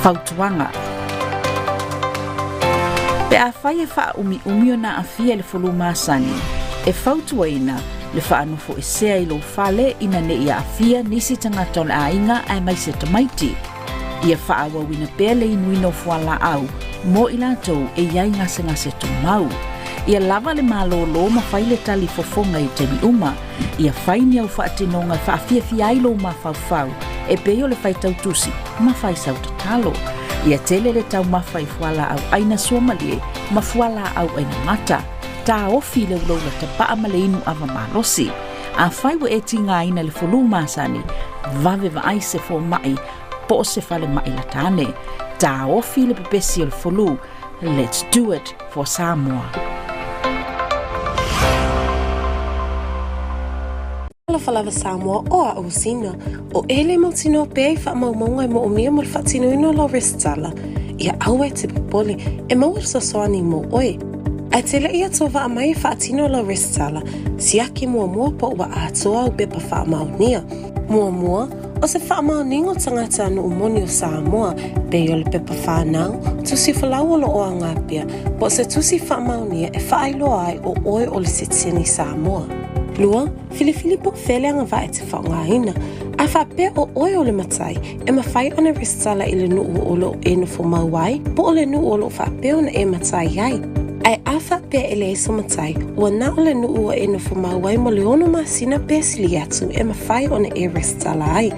Fautuaga Pe afai e faaumiumi ona aafia i le fulu masani, e fautuaina le faanofoesea i lou fale ina ne i aafia nisi tagata o le aiga aemaise tamaiti. Ia faaauauina pea le inuina o fualaau mo i latou e i ai gasegase tumau. Ia lava le malōlō ma fai le tali fofoga i taimi uma. Ia fai ni au faatinoga e faafiafia ai lou mafaufau, e pei o le faitau tusi ma fai sau tatalo. Ia tele le taumafa i fualaau ʻaina suamalie ma fualaau ʻaina mata. Taofi le ulaula tapaa ma le inu ava malosi. Afai ua e tigaina i le fulu masani, vave vaai se fomai po o se falemai lata ane. Taofi le pepesi o le fulu. Let's do it for Samoa. Alofa lava Samoa, o a'u sina. O e le mautinoa pea i faamaumauga e moomia mo le faatinoina o lau resitala, ia aua e te popole, e maua le fesoasoani mo oe. Ae te leʻi atu o vaa mai e faatino lau resitala, siaki muamua po ua atoa au pepa faamaonia. Muamua, o se faamaoniga o tagata nuu moni o Samoa, pei o le pepa whānau, tusi folau o loo aoga pea, po o se tusi faamaonia e faailoa ai o oe o le sitiseni Samoa. Lua, filifili po o fea le agavaa e te faaaogaina. A faapea o oe o le matai, e mafai ona resitala i le nuu o lo o e nofo mau ai, po o le nuu o lo o faapea ona e matai ai. Ae a faapea e leai sou matai, ua na o le nuu ua e nofo mau ai mo le ono masina pe sili atu e mafai ona e resitala ai.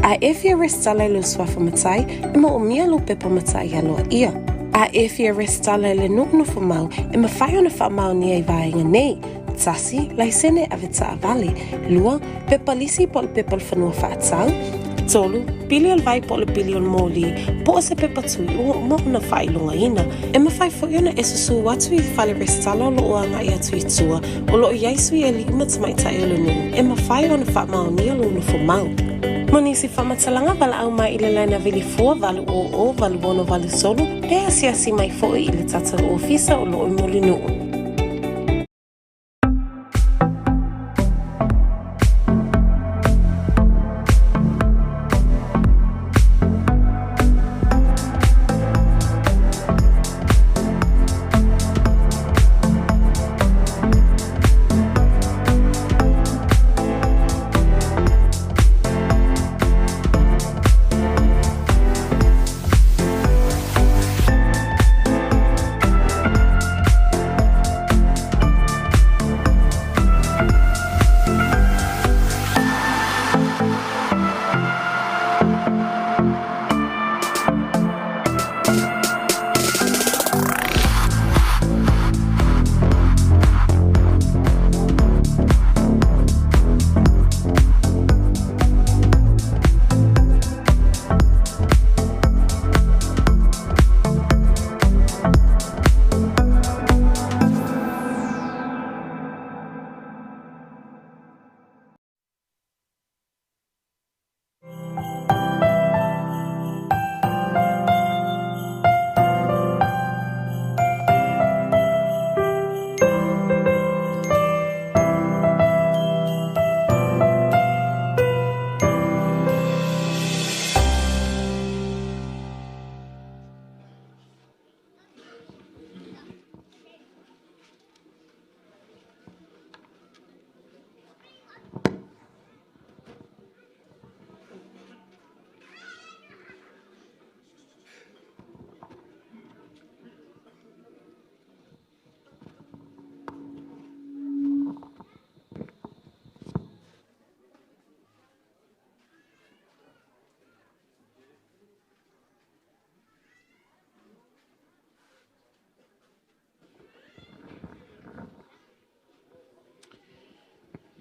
A e fia resitala i lou suafa matai, e moomia lou pepa matai aloaia. A e fia resitala i le nuu nofo mau, e mafai ona faamaonia i vaega nei, tasi, laisene avetaavale, lua, pepa lisi po o le pepa o le fanua faatau, tolu, pili o le vai po o le pili o le mōlī, po o se pepa tui ua uma ona faailogaina. E mafai foi ona e susū atu i fale resitala o lo o agai atu i tua, o lo o i ai sui aliʻi ma tamaitai o le nuu e mafai ona faamaonia lou nofo mau. Mo nisi faamatalaga, valaau mai i le laina wili 4 8 0 8 6 8 3 pe asiasi mai foi i le tatou ofisa o lo o i Mulinuu.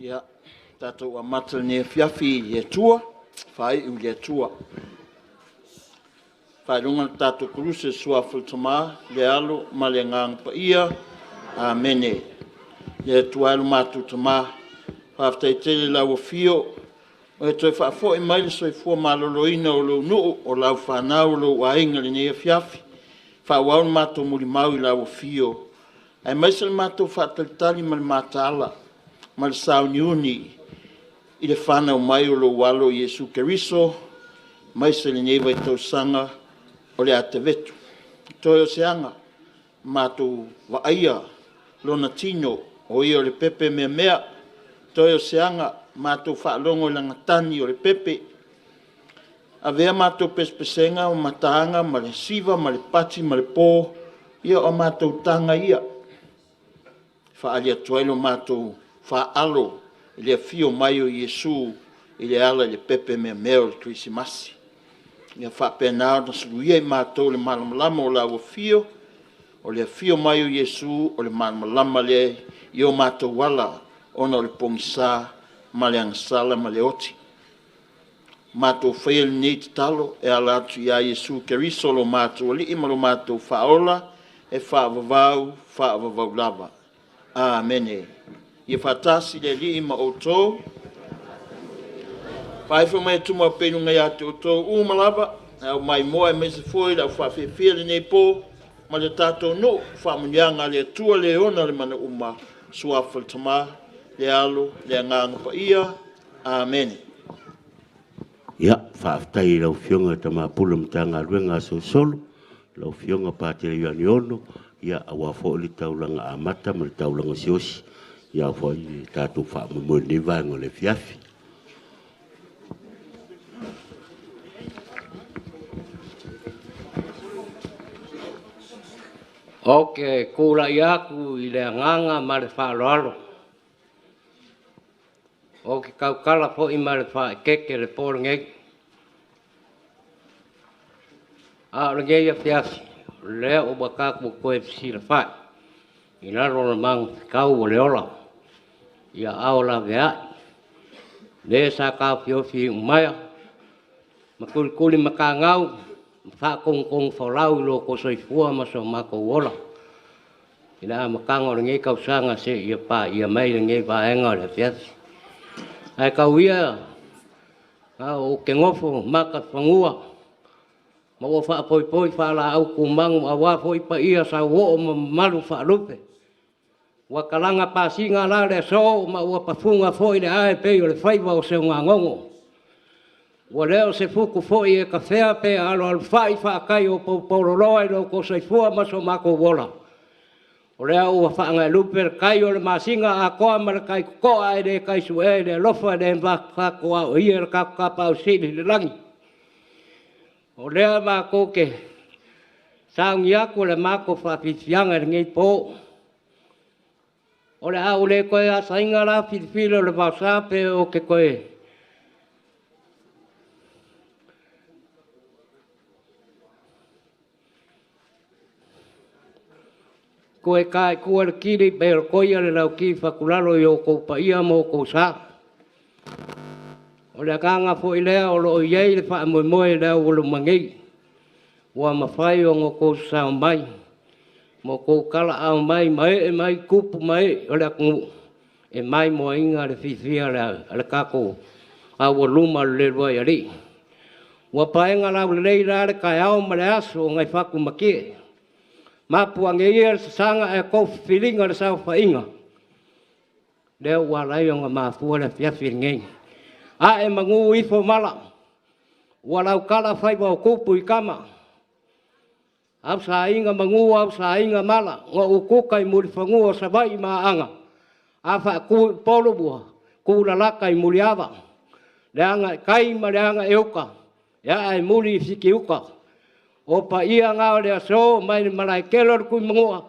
Ia, tatou amata lenei afiafi i le Atua, faaiu i le Atua. Faailuga o le tatou Koluse i le Suafa o le Tama, le Alo ma le Agaga Paia. Amene. Le Atua e lo matou Tama, faafetai tele i lau Afio ua e toe faafoi mai le soifua maloloina o lou nuu, o lau fanau, o lou aiga i lenei afiafi. Faaauau le matou molimau i lau Afio aemaise le matou faatalitali ma le mataala ma le sauniuni i le fanau mai o lou Alo Iesu Keriso, aemaise lenei vaitausaga o le atevetu. Toe o se aga, matou vaaia Lona tino, o Ia o le pepe meamea. Toe o se aga, matou faalogo i Lana tagi o le pepe. Avea matou pesepesega ma mataga ma le siva ma le pati ma le po, ia o a matou taga ia e faaali atu ai lo matou faaalo i le afio mai o Iesu i le ala i le pepe meamea o le Kerisimasi. Ia faapena ona suluia i matou i le malamalama o lau afio, o le afio mai o Iesu o le malamalama lea i o matou ala ona o le pogisa ma le agasala ma le oti. Matou faia lenei tatalo e ala atu ia Iesu Keriso lo matou Alii ma lo matou Faaola, e faavavau, faavavau lava. Amene. Ia faatasi le Alii ma outou. Faaifo mai e tumau pea i luga ia te outou uma lava, le au maimoa aemaise foi le au faafiafia i lenei po ma le tatou nuu, faamanuiaga a le Atua le ona le mana uma, Suafa le Tama, le Alo, le Agaga Paia. Amene. Ia, faafetai i lau Afioga i le Tama Pule o le Matagaluega a Solosolo, lau Afioga Patele Ioane, ia aua foi le taulaga amata ma le taulaga siosi, ia foi le tatou faamoemoe i lenei vaega o le afiafi. Ou te tulai atu i le agaga ma le faaaloalo. Ou te tautala foi ma le faaeteete i le po lenei. A o lenei afiafi, o lea ua tatou toe fesilafai i lalo o le magafetau o le ola i aao laveai, le sa taofiofi iumaea ma tulitulimatagau ma faatonutonufolau i lo outou soifua ma so matou ola i le amataga o lenei tausaga seia paia mai lenei vaega o le afiafi. Ae tau ia a ou te nofo matafanua ma ua faapoipoi faalaau tumanu aua foi paia sauoo ma mamalu faalupe. Ua talaga pasina la le aso ma ua pafuga foi le ae pei o le faiva o Seugagogo. Ua le o se futu foi e tafea pe aloalofai faatai o poupouloa i lo outou soifua ma so matou ola. O lea ua faagaelupe le tai o le masina atoa ma le tai totoa ae le tai suea i le alofa e le fatuaoia e le tatou Tapaau Sili i le lagi. O lea matou te sauni atu o le matou faafiafiaga i lenei po. O le a ou le toe asaina la filifili o le vaosa pe ou te toe ta i tua le tili pe o le toia le lauti fatulalo i outou paia ma outou sa. O le agaga foi lea o lo o i ai le faamoemoe i le aualuma nei, ua mafai ona outou sao mai ma outou talaau mai ma ee mai tupu ma ee o le atunuu e maimoaina le fiafia o le tatou aualuma o le Leuluai Alii. Ua paega laulelei la le taeao ma le aso o nai fatu matie. Mapu ane ia le sasaga ae tou filiga le saofaiga. Lea ua ala ai ona mafua le afiafi lenei. Ae manu ifo mala, ua lautala faiva o tupu i tama. Ausaina manu ausaina mala, na ou tuta i mulifanua o Savaii ma Aana, a faatu i Upolu ua tulalata i Muliava. Le aga i tai ma le aga i uta, e aa e muli i Fitiuta. O paia na o le aso mai le malaetele o le Tuimanua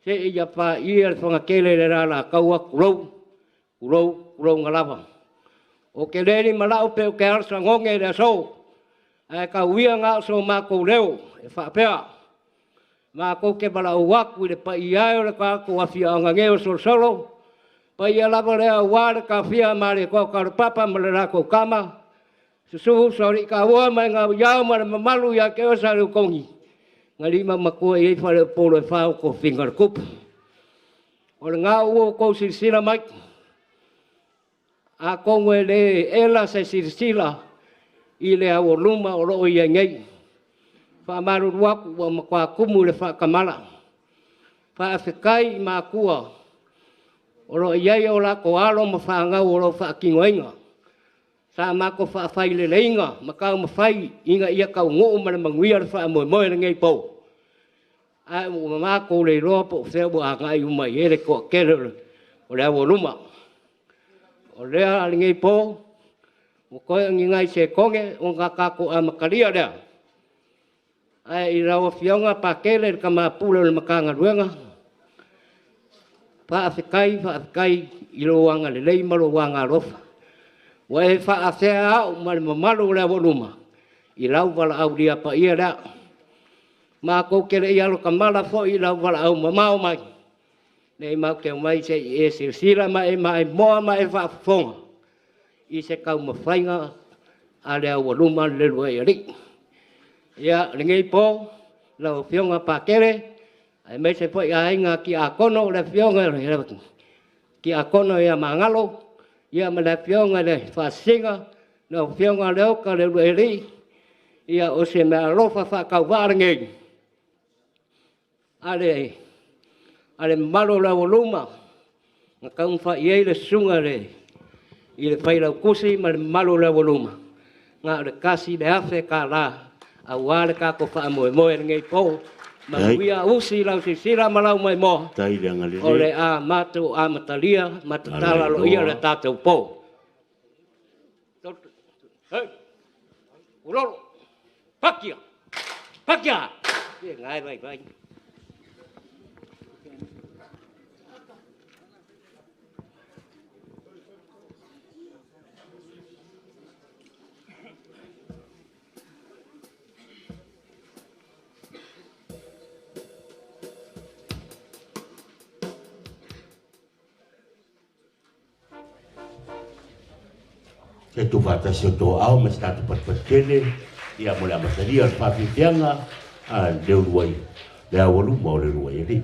seia paia le Fagatele i le Alataua, tulou, tulou, tulouna lava. Ou te le limalao pe ou te alosagone i le aso, ae tau ia na o so matou leo e faapea, matou te valaau atu i le paia e o le tatou afioaga nei o Solosolo, paia lava lea aua le taofia a Malietoa Taulepapa ma le latou tama, susu Usoalii-taua ma Gaviao ma le mamalu ia te oe Saleutogi, na lima matua i ai faleupolu e fa o tofiga o le tupu. O lena ua outou silasila mai, atonu e le ela se silasila i le aualuma o lo o i ai nei. Faamalulu atu ua matua tumu i le faatamala. Faafetai i matua o lo o i ai o latou alo ma fanau o lo o faatinoina. Sa matou faafaileleiga ma taumafai ina ia taunuu ma le manuia le faamoemoe i lenei po, ae ua matou le iloa po o fea ua agai uma i ai le toatele o le aualuma. O lea lenei po, ua toe o ni nai sekone ona tatou amatalia lea. Ae i lau Afioga Pakele le Tama Pule o le Matagaluega, faafetai, faafetai i lou agalelei ma lou agaalofa. Ua e faafea au ma le mamalu o le aualuma i lau valaaulia paia lea. Matou te le i alotamala foi i lau valaau mamao mai, nei matou te omai se i e silasila ma e maimoa ma e faafofoga i se taumafaiga a le aualuma le uluai alii. Ia, lenei po, lau Afioga Pakele, aemaise foi aiga Tiakono, le Afioga i le Tiakono ia Magalo, ia ma le Afioga i le Faasisina, lau Afioga Leota le uluai alii, ia o se meaalofa faatauvaa lenei a le mamalu o le aualuma na taumafai i ai le susuga i le Failautusi ma le mamalu o le aualuma, na o le $1,000 aua le tatou faamoemoe i lenei po. Manuia usi lau silasila ma lau maimoa, o le a matou amatalia ma tatala aloaia le tatou po. Se tuufaatasi o outou aao ma se tatou patupatu tele ia mo le amatalia o le faafiafiaga a le uluai le aualuma o le uluai alii.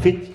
47.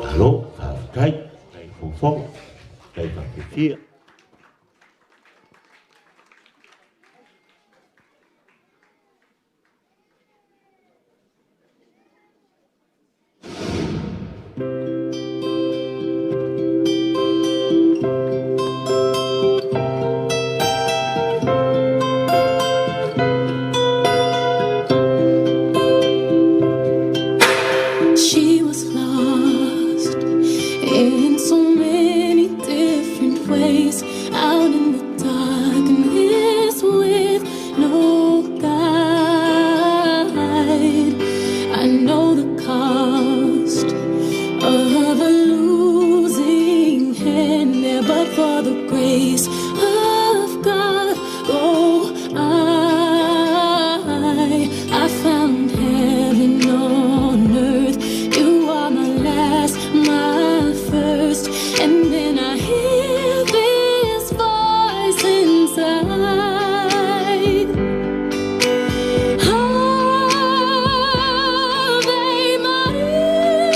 Malo, faafetai, faafetai fofoga, faafetai faafiafia. She was lost in so many different ways, out in the darkness with no guide. I know the cost of a losing hand there, but for the grace of God, go I. I found heaven on earth. You are my last, my first. And then I hear this voice inside. Ave Maria.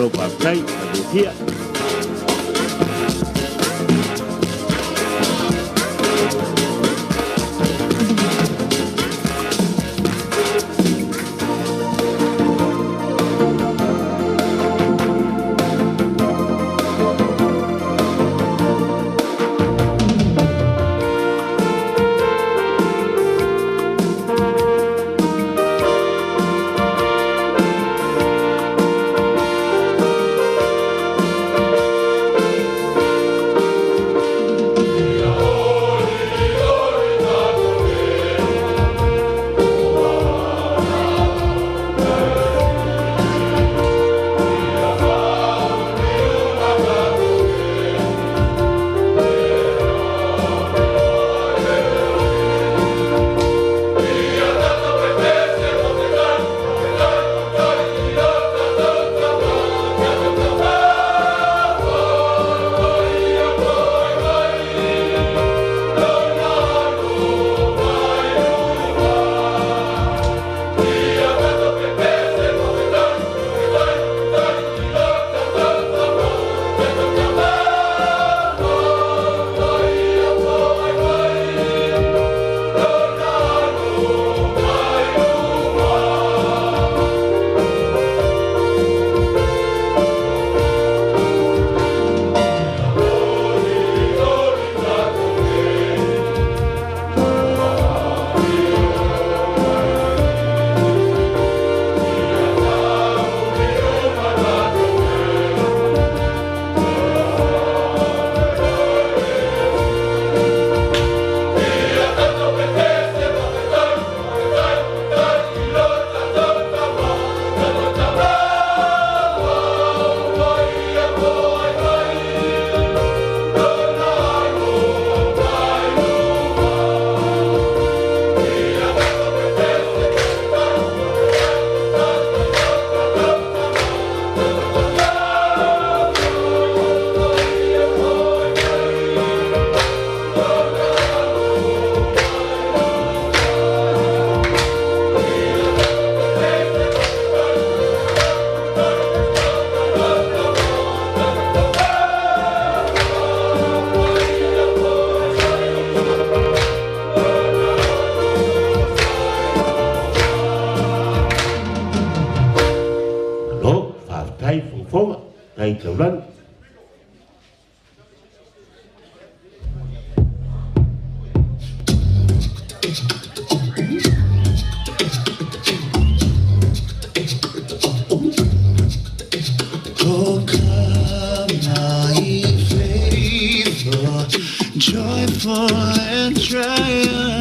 Malo faafetai, faigofie. Malo, faafetai fogafoga, tai taulagi. Oh, come all ye faithful, joyful and triumphant.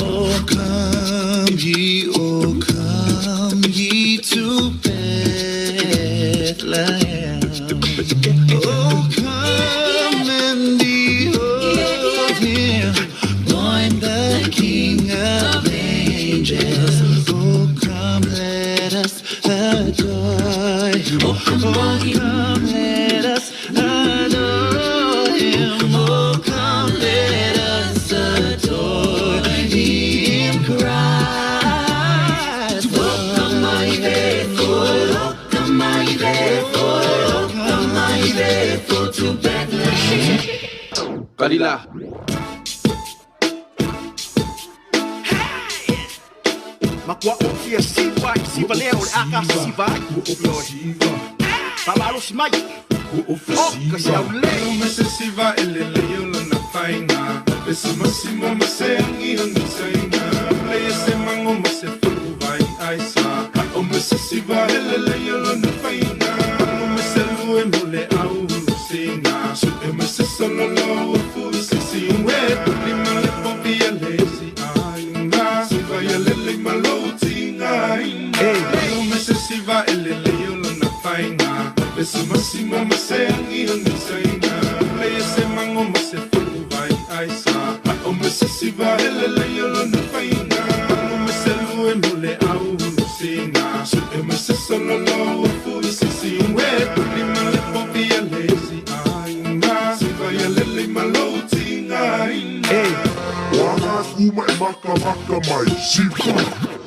Oh, come ye, oh, come ye to Bethlehem. Oh, come and behold him, born the King of angels. Oh, come, let us adore him. Oh, come, let us adore him. Oh, come, let us adore him. Christ. Oh, come, all ye faithful. Oh, come, all ye faithful. Oh, come, all ye faithful to Bethlehem. Kalila. Makua o fia siva i siva leo le aka siva ai. Palalo si mai. O ka se au le. Ma se siva ele le yolo na fainga. Ese masimo ma se angi hangi sainga. Le se mango ma se fulu vai aisa. O ma se siva ele le yolo na fainga. O ma se lue mo le au hulu singa. Su e ma se solo lo fu se si ue. Li ma le popi ele si ainga. Siva ele le ma lo tinga inga. O ma se siva ele le yolo na fainga. Ese masimo ma se angi hangi sainga. Le se mango ma se fulu vai aisa. O ma se siva ele le yolo na fainga. O ma se lue mo le au hulu singa. Su e ma se solo lo fu se si ue. Li ma le popi ele si ainga. Siva ele le ma lo tinga inga.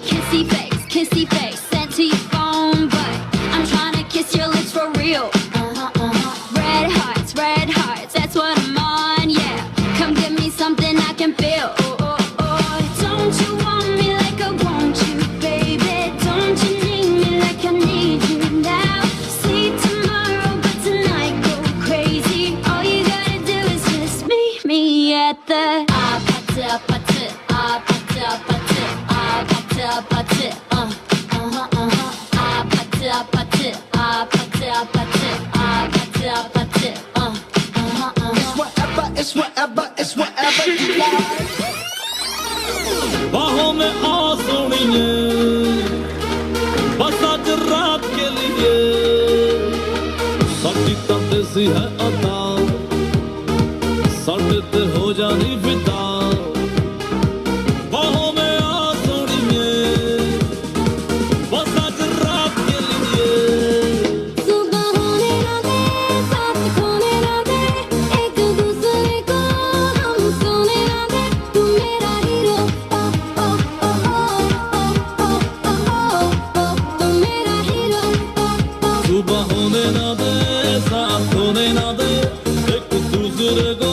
Kissy face, kissy face, sent to your phone, but I'm trying to kiss your Red hearts, that's what I'm on, yeah. Come give me something I can feel. Oh, oh, oh. Don't you want me like I want you, baby? Don't you need me like I need you now? See tomorrow, but tonight go crazy. All you gotta do is just meet me at the It's whatever, it's whatever, it's whatever you like. बाहों में आ सोनिए, बस आज रात के लिए। साडी तां देसी है अदा, साडे ते हो जानी फिदा। बाहों में आ सोनिए, बस आज रात के लिए। सुबह होने ना दे, साथ खोने ना दे, एक दूसरे को हम सोने ना दे। तू मेरा हीरो, ओ ओ ओ ओ ओ ओ ओ ओ, तू मेरा हीरो, ओ ओ। सुबह होने ना दे, साथ होने ना दे, एक दूसरे को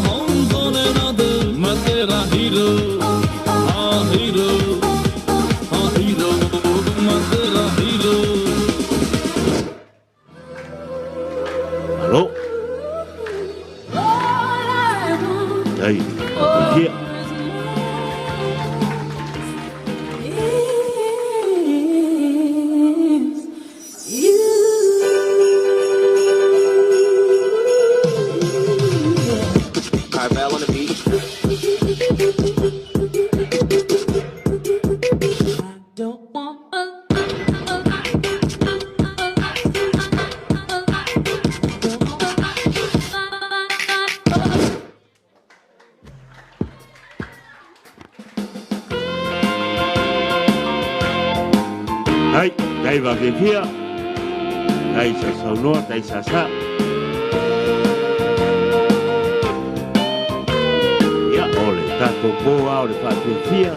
हम सोने ना दे। मैं तेरा हीरो, हाँ हीरो, हाँ हीरो, मैं तेरा hero. Malo. All I want Tai fia. is you. Carvel on the beat. Don't want a Tai, tai faafia, tai sausaunoa, tai sāsā. Ia, o le tatou pō a o le faafiafia,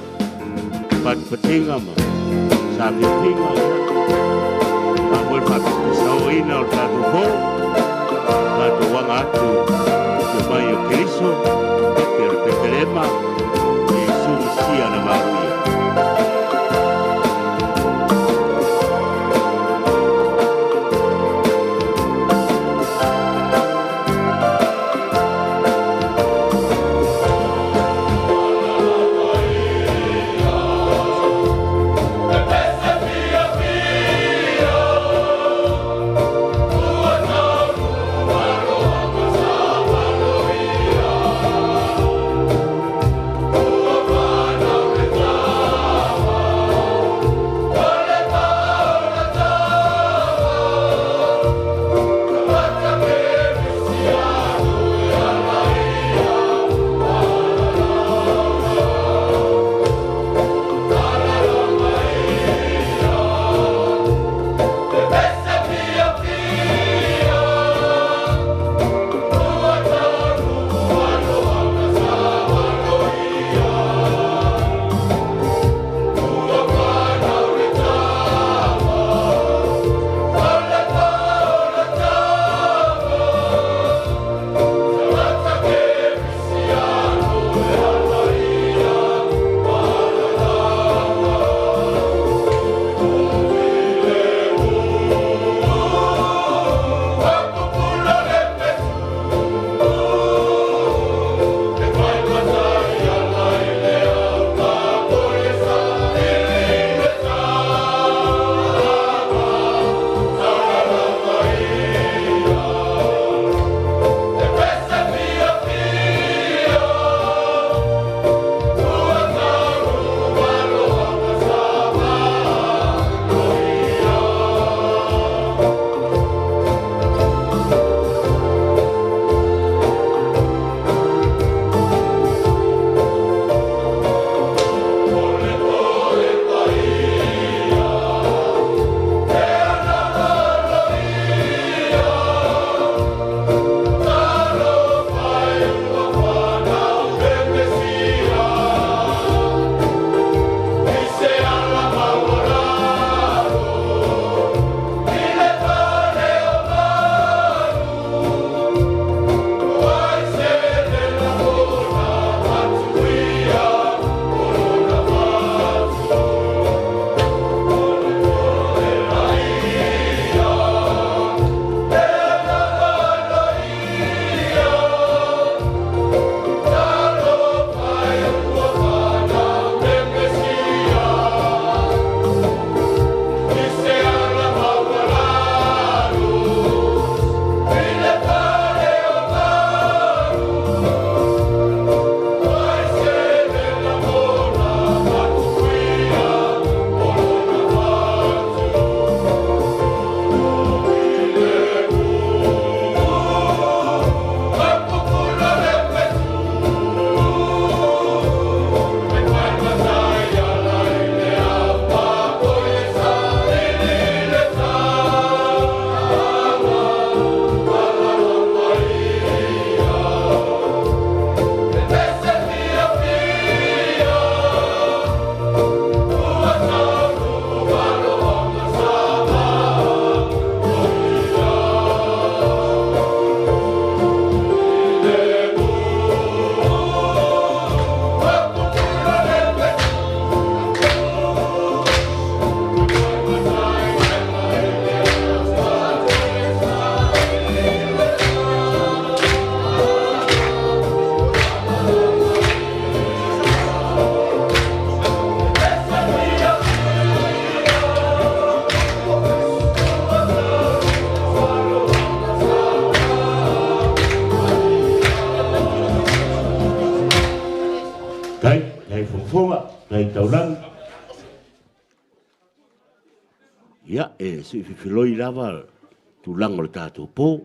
patupatega ma safiafiga, ia. Faamoe le faapisaoina o le tatou pō, tatou aga atu i mai o Keriso, pepe o le Petelema, Iesu Mesia na manuia. Fofoga, tai taulagi. Ia, e sui fifiloi lava tulaga o le tatou po.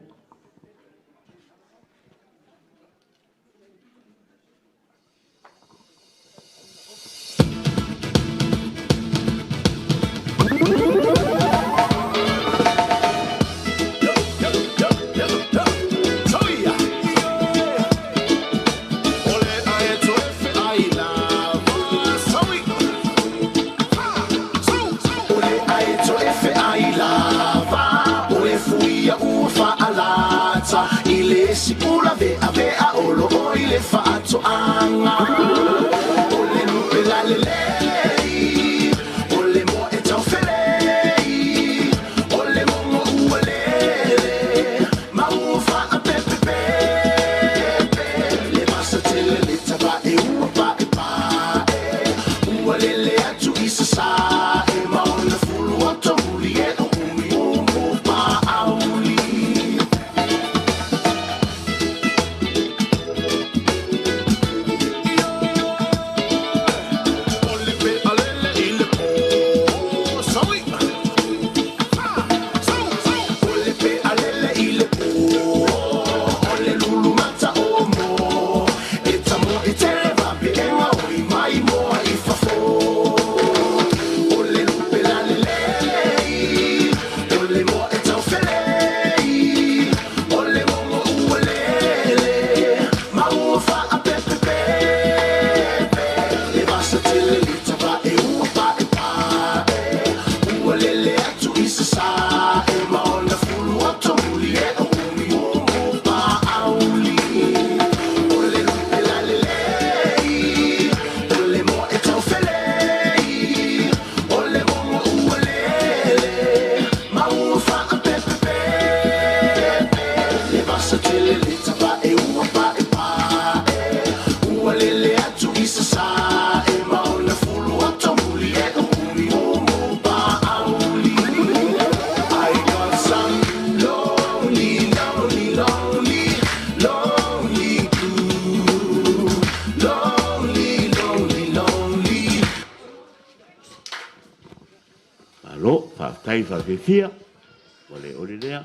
Malo, faafetai faafefia, ua le ole lea.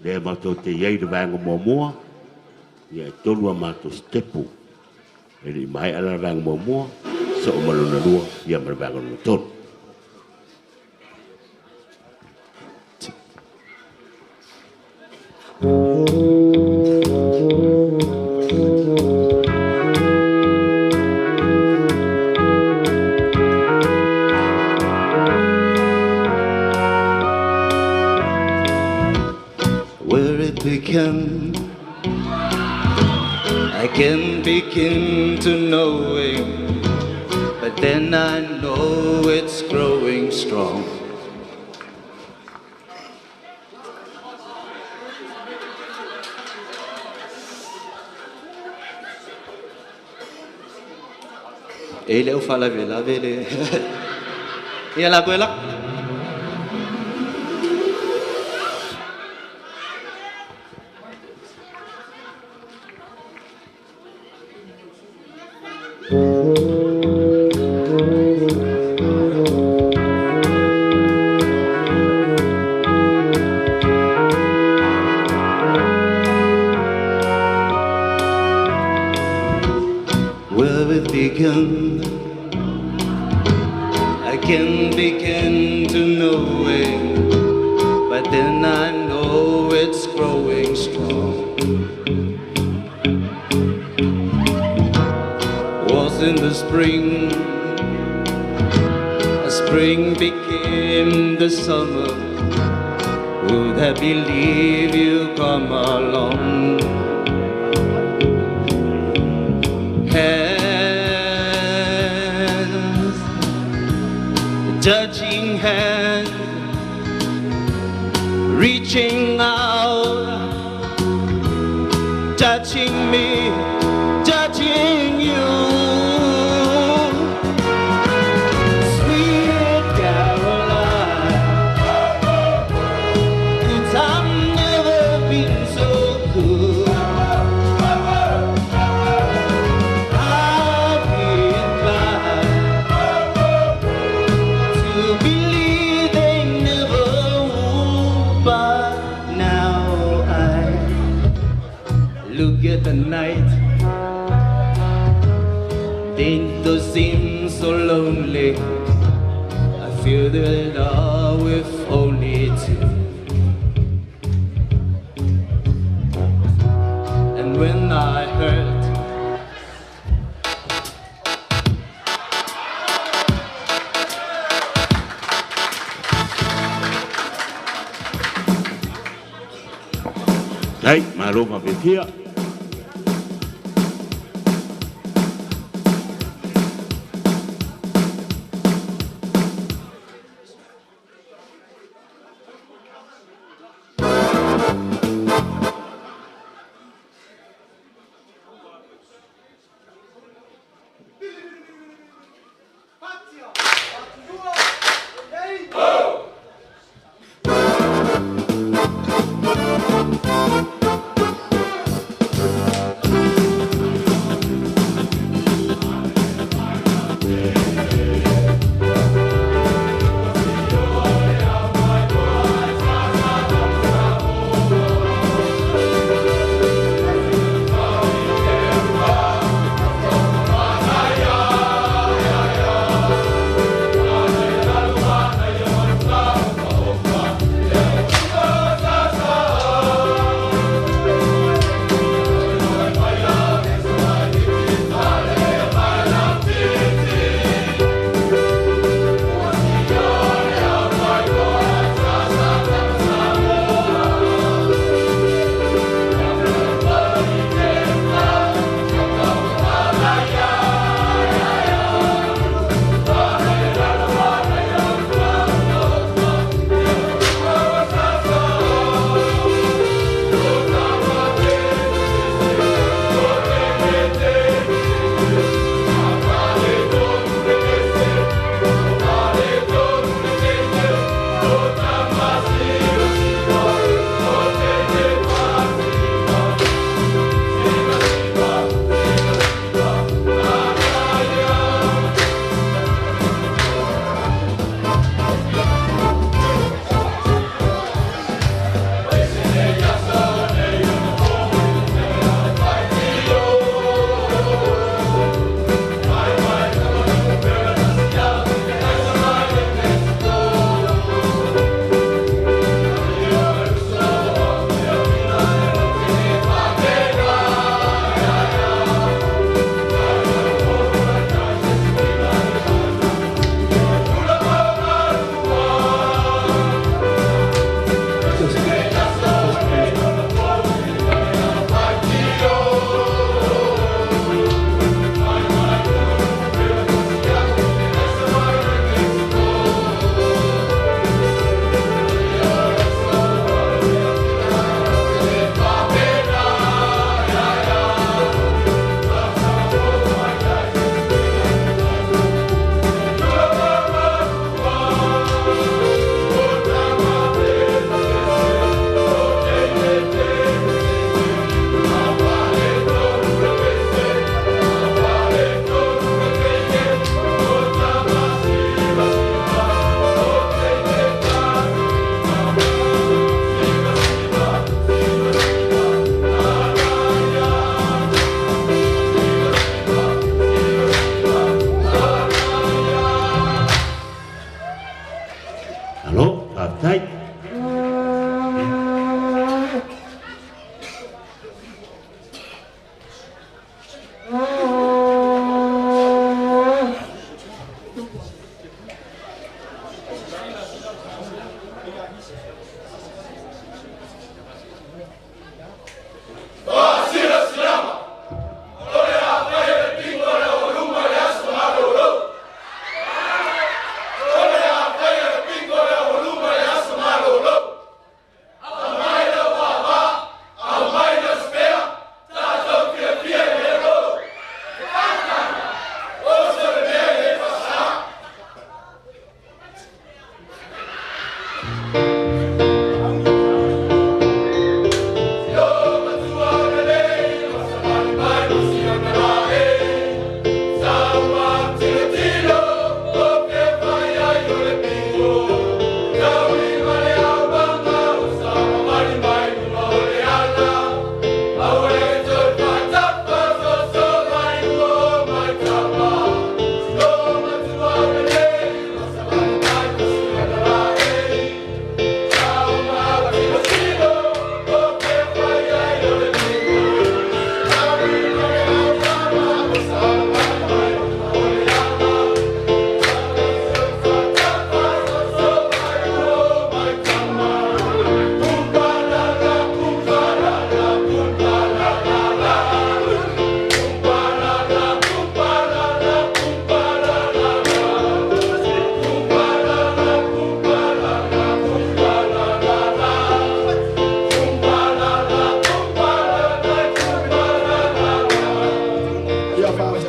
Lea matou te i ai i le vaega muamua, ia e tolu a matou sitepu. E le i maea la le vaega muamua, soo ma lona lua, ia ma le vaega lona tolu. Where it began, I can begin to knowing, but then I know it's growing strong. E le o faalavelave le ia la koe la. Where it began, I can begin to know it, but then I know it's growing strong. Was in the spring, a spring became the summer. Would I believe you come along? Hands, touching hands, reaching out, touching me, touching you. Sweet Didn't seem so lonely. I feel the love with only two. And when I hurt, Ai, malo faafefia.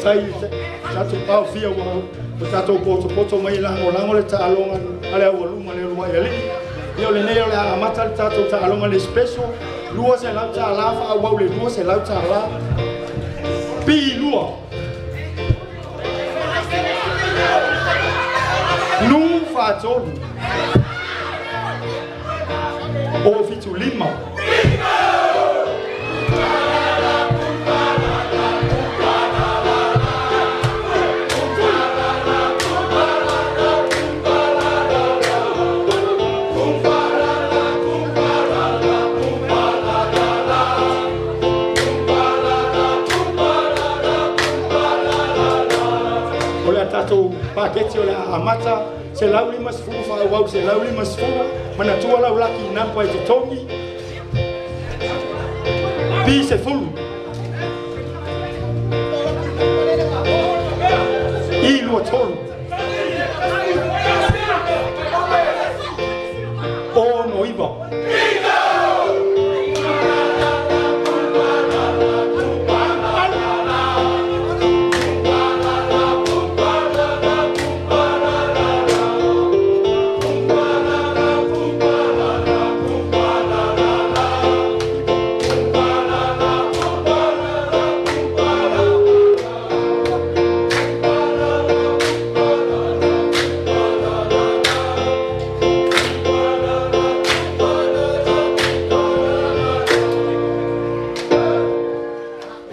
Faafetai i tatou paofia ua ua tatou potopoto mai e lagolago le taaloga a le aualuma le uluai alii. Ia o lenei o le a amata le tatou taaloga le special $200 faaauau le $200. P2 Nu faatolu O 75. O le a tatou paketi o le a amata 150 faaauau 150. Manatua lau laki napa e totogi. P10 I 23 O 9.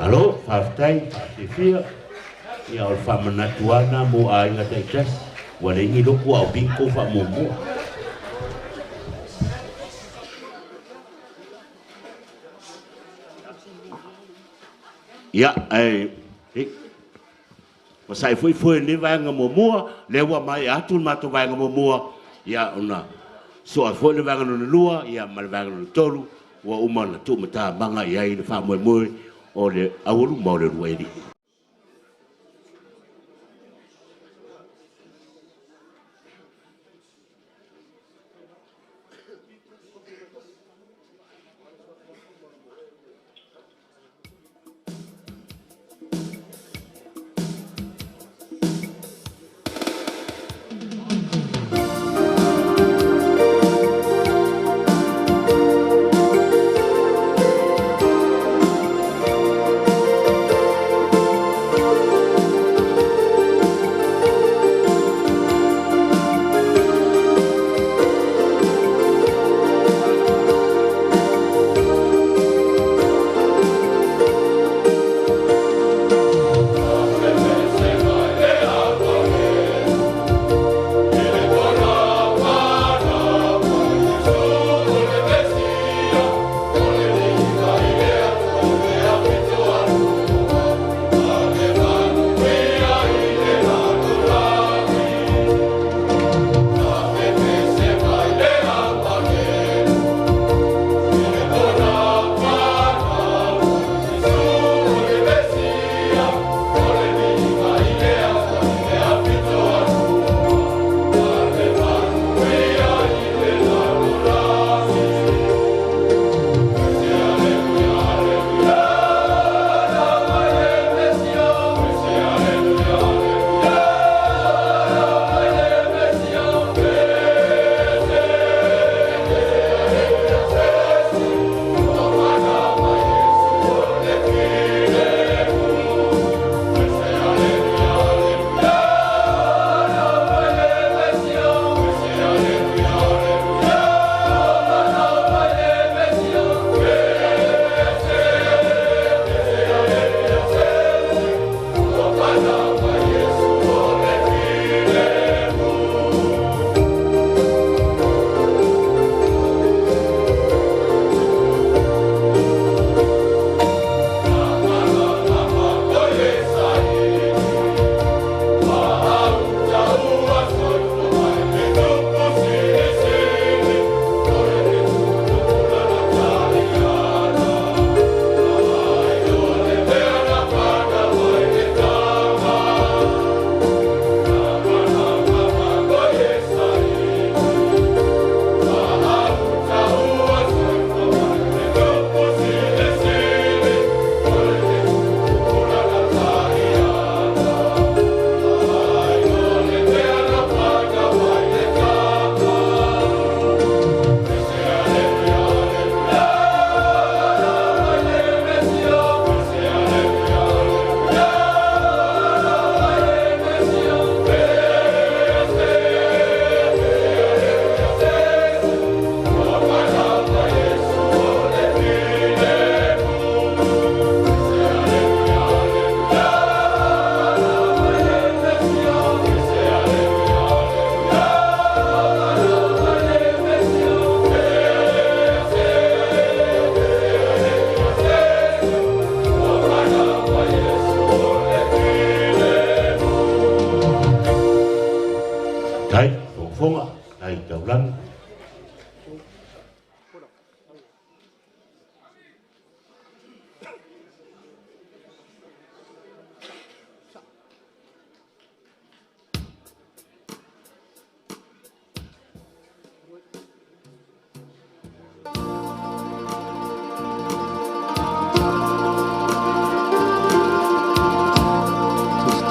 Malo, faafetai, faafefia. Ia, o le faamanatu lava lena mo aiga taitasi, ua leai ni lotu a o bingo faamuamua. Ia, ae, ua sae foi foe i lenei vaega muamua, lea ua maea atu le matou vaega muamua, ia, ona sosoo atu foi le vaega lona lua, ia, ma le vaega lona tolu, ua uma ona tuumatamaga i ai le faamoemoe o le aualuma o le uluai alii.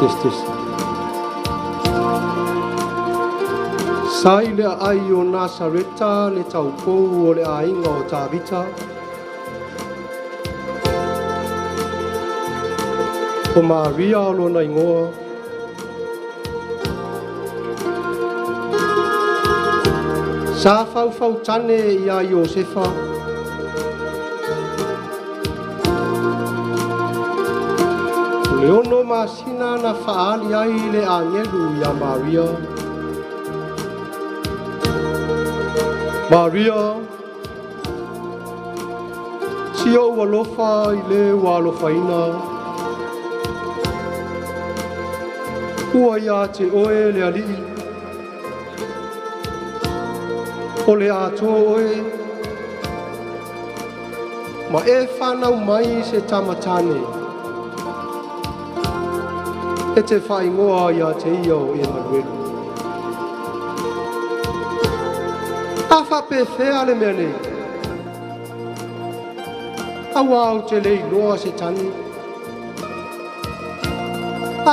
Test test. Sa i le aai o Nasareta le taupou o le aiga o Tavita. O Maria o lona igoa. Sa faufautane iā Iosefa. O le 6 masina na faaali ai le agelu iā Maria. Maria, si ou alofa i le ua alofaina. Ua iā te oe le alii. O le atoa oe. Ma e whanau mai se tamatane. E te whaingoa ia te ia o Emanuelu. A whapewhea le mea nei. Aua au te lei noa se tani.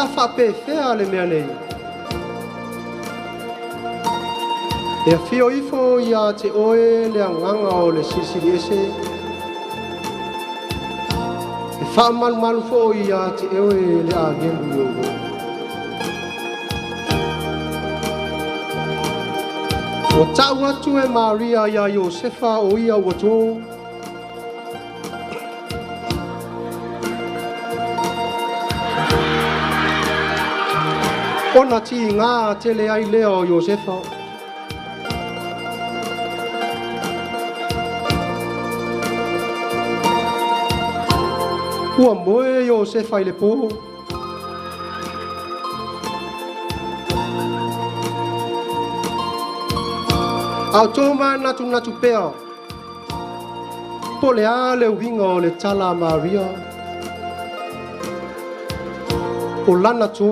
A whapewhea le mea nei. E afio ifo ia te oe le anganga o le silisili ese. E whaamalumalu fo ia te oe le agelu i o. Ua tau atu e Maria ia Iosefa o ia ua tō. Ona ti ngā tele ai lea o Iosefa. Ua moe Iosefa i le pō. Au tō natu natu pea. Po le a le uiga o le tala a Maria. O lana tō.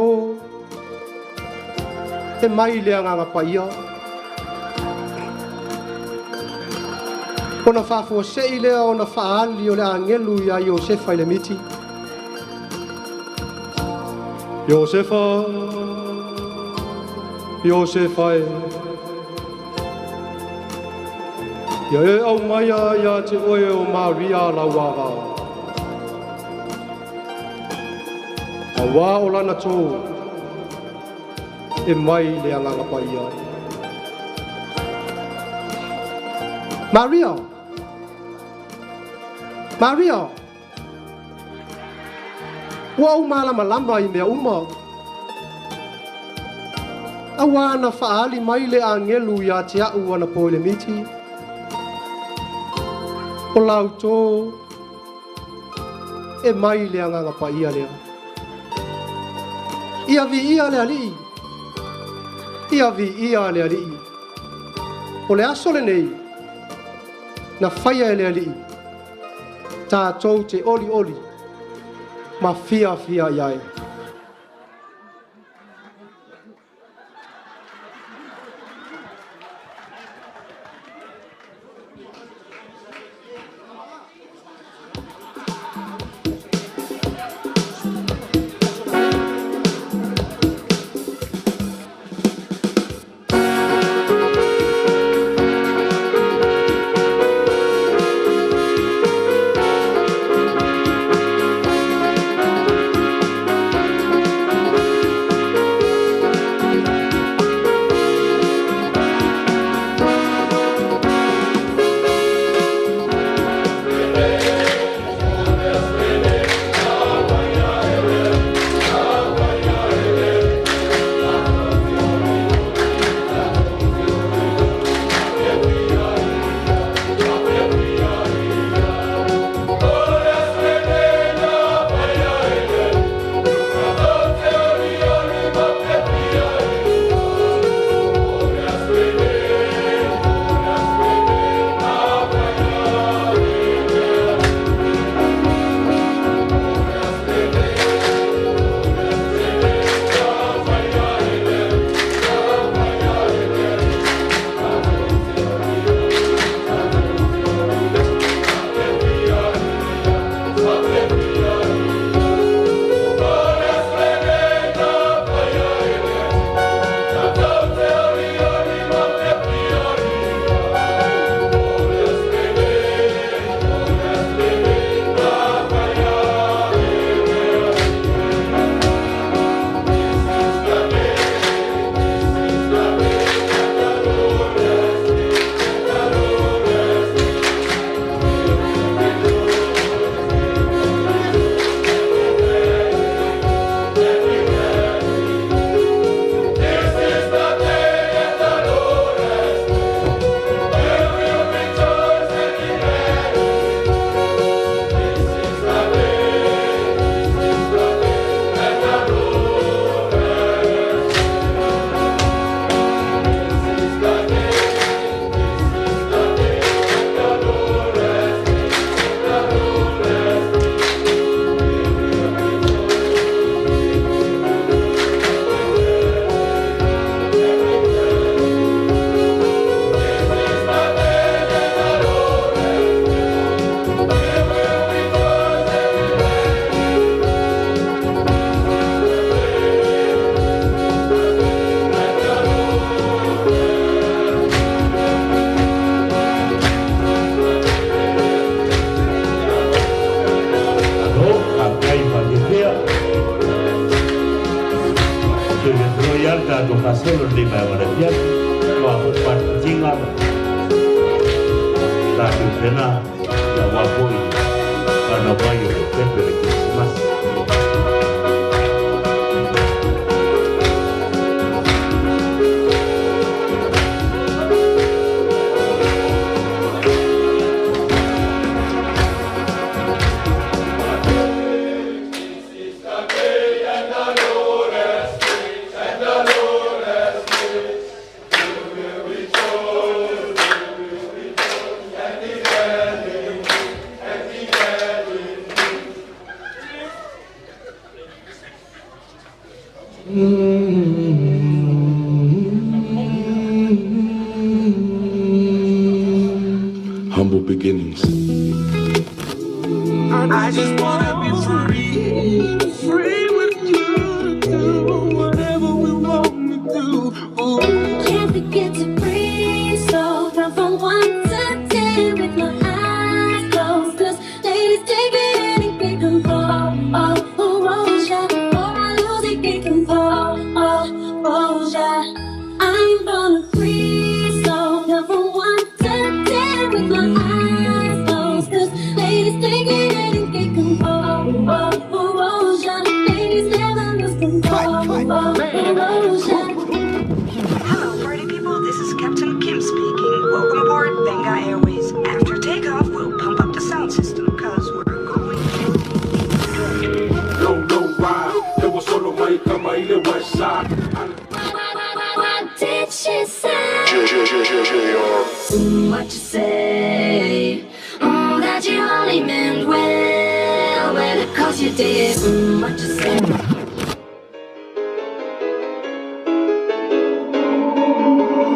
E mai le agaga paia. Ona faafuasei lea ona faaali o le agelu iā Iosefa i le miti. Iosefa, Iosefa e. Ia e au maia ia te oe o Maria lauava. A wā o lana tō, e mai le agaga paia. Maria! Maria! Ua ou malamalama i mea uma. Auā na faaali mai le agelu iā te a'u anapō i le miti. O lau tō e mai le agaga paia lea. Ia viia le alii. Ia viia le alii. O le aso lenei, na faia e le alii, tātou te oli oli, ma fia fia iai. Toe fefeloai lava le tatou faasolo i lenei vaega o le afiafi. O a foi le patipatiga ma tatou pena, aua foi le fanau mai o le pepe o le Kerisimasi. Humble beginnings. I just wanna be free, free with you to do whatever we want to do. Ooh. Can't forget to breathe, so count from 1 to 10 with my eyes closed. 'Cause ladies take it and get control. Oh, oh, oh, yeah. Or I lose it, get control. Oh, oh, yeah. I'm gonna freeze, so count from 1 to 10 with my eyes closed. 'Cause ladies take it and get control. Oh, oh, oh, yeah. Ladies never lose control. Oh, oh, oh, yeah. Hello, party people. This is Captain Kim speaking. Welcome aboard Venga Airways. After takeoff, we'll pump up the sound system 'cause we're going. Don't know why. It was solo my kama ile west side. What did she say? What you say? That you only meant well, well, of course you did. What you say?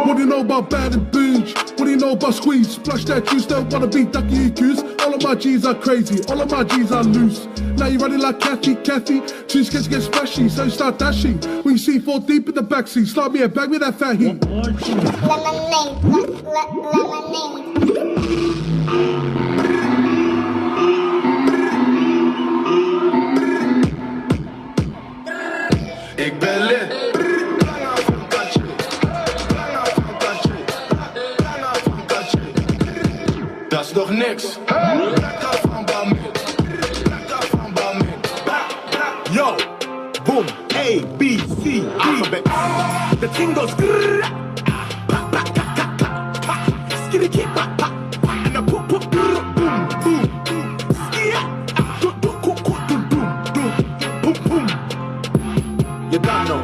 What do you know about bad and bouge? What do you know about squeeze? Splash that juice, don't wanna be ducky and goose. All of my G's are crazy, all of my G's are loose. Now you running like Kathy, Kathy. Too scared to get splashy, so you start dashing. When you see 4 deep in the backseat, slide me a bag with that fat heat. Lemonade, lemonade. Ik ben lid. Dat is nog niks. Yo, boom, A, B, C, D. Alphabet. The thing goes grrr, pa, pa, ka, ka, ka, ka. Skitty, kick, pa, pa, pa. And the poop, poop, grrr, boom, boom. Skia, do, do, ku, ku, do, do, do. Boom, boom. You don't know.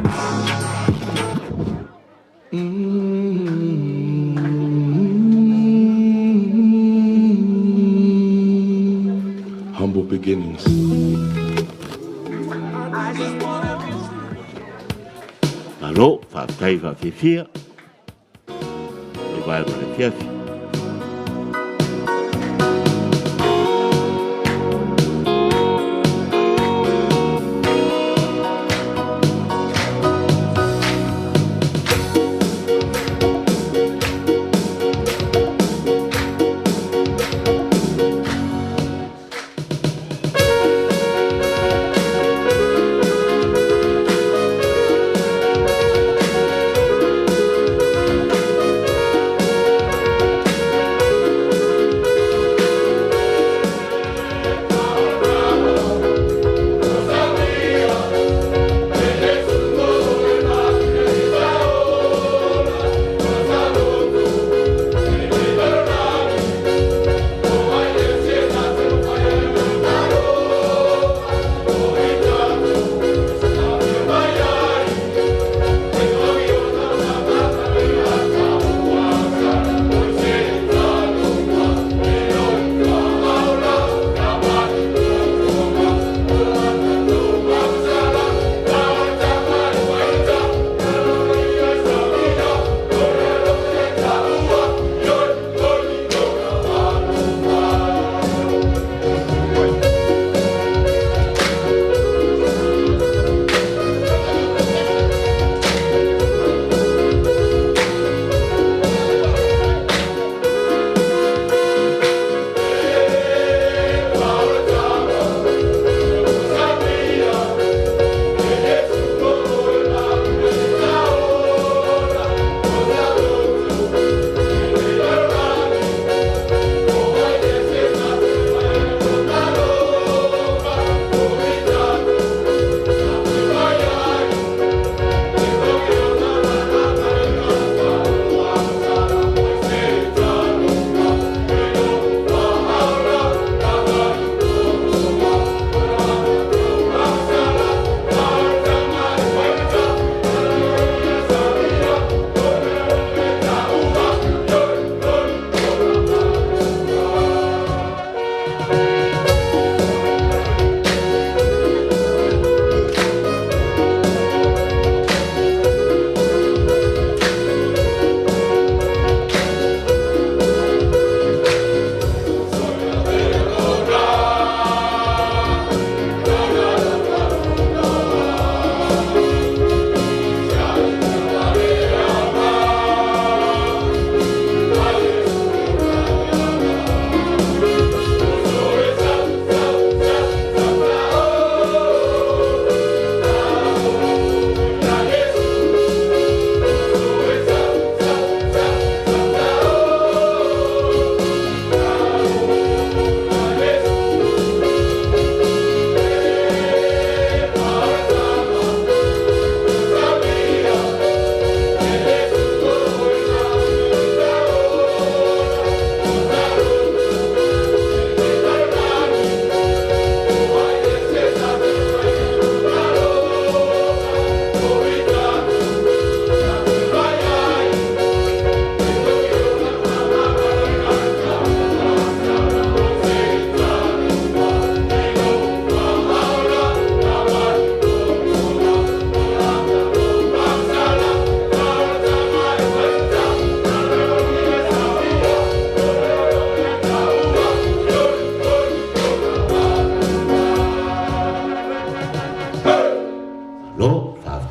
Humble beginnings. Malo, faafetai faafefia le vaega o le afiafi.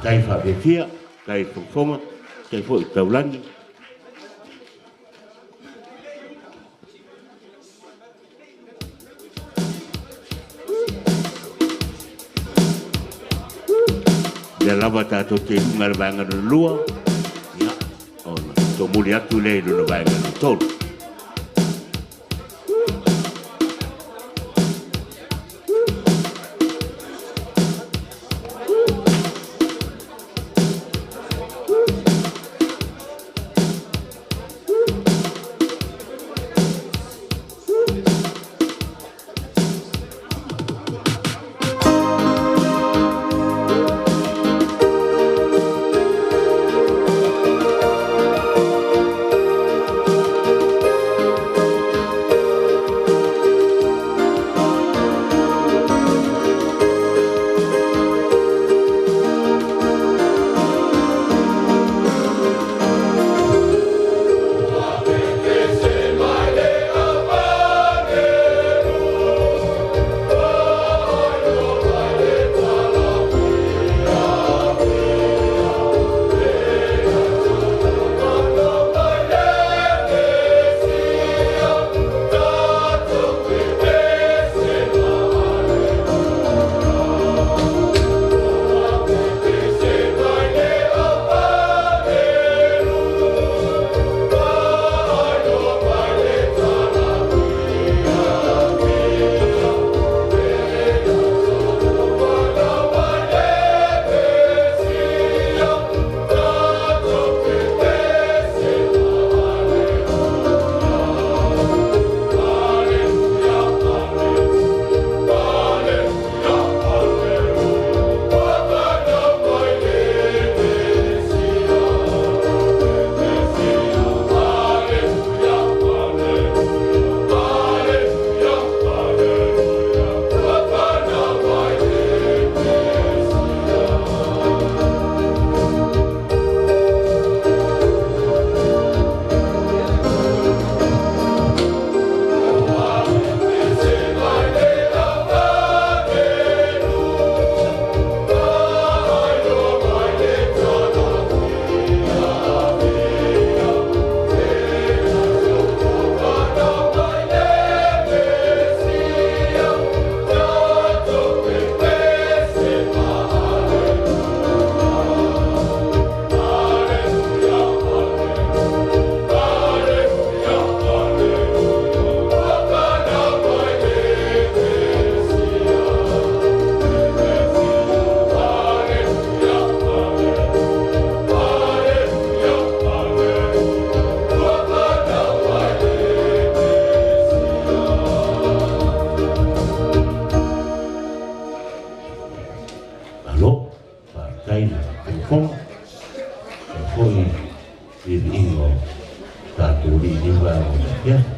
Faafetai faafiafia, faafetai i le fofoga, faafetai foi i le taulagi. Lea lava tatou te i luga i le vaega lona lua, ia, ona tomuli atu lea i lona vaega lona tolu. Malo, faafetai i le fofoga, faafetai foi i le viiga o tatou alii i lenei vaega o le afiafi.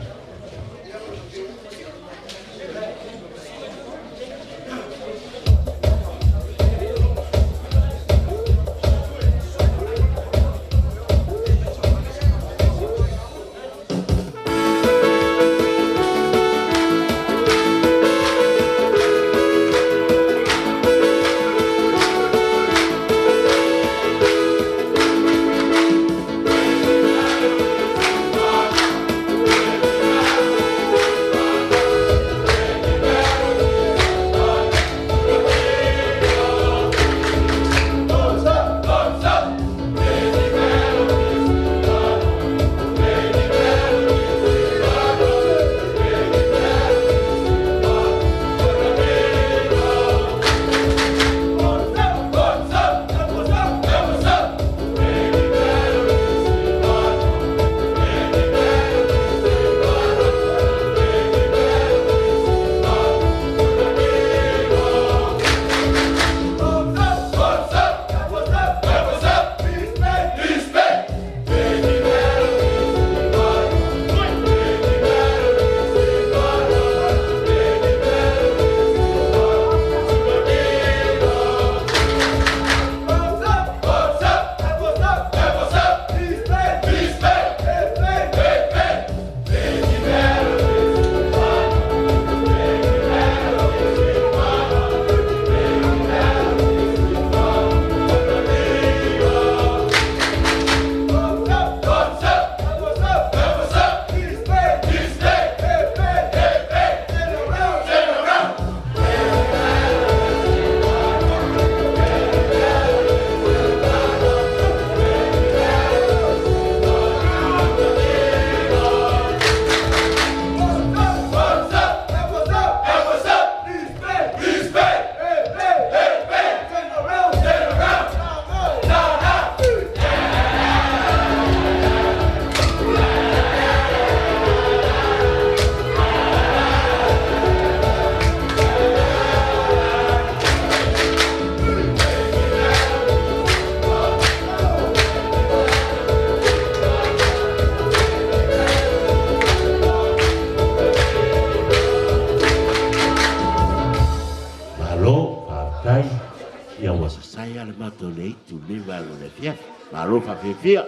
7 i lenei vaega o le afiafi. Malo faafiafia,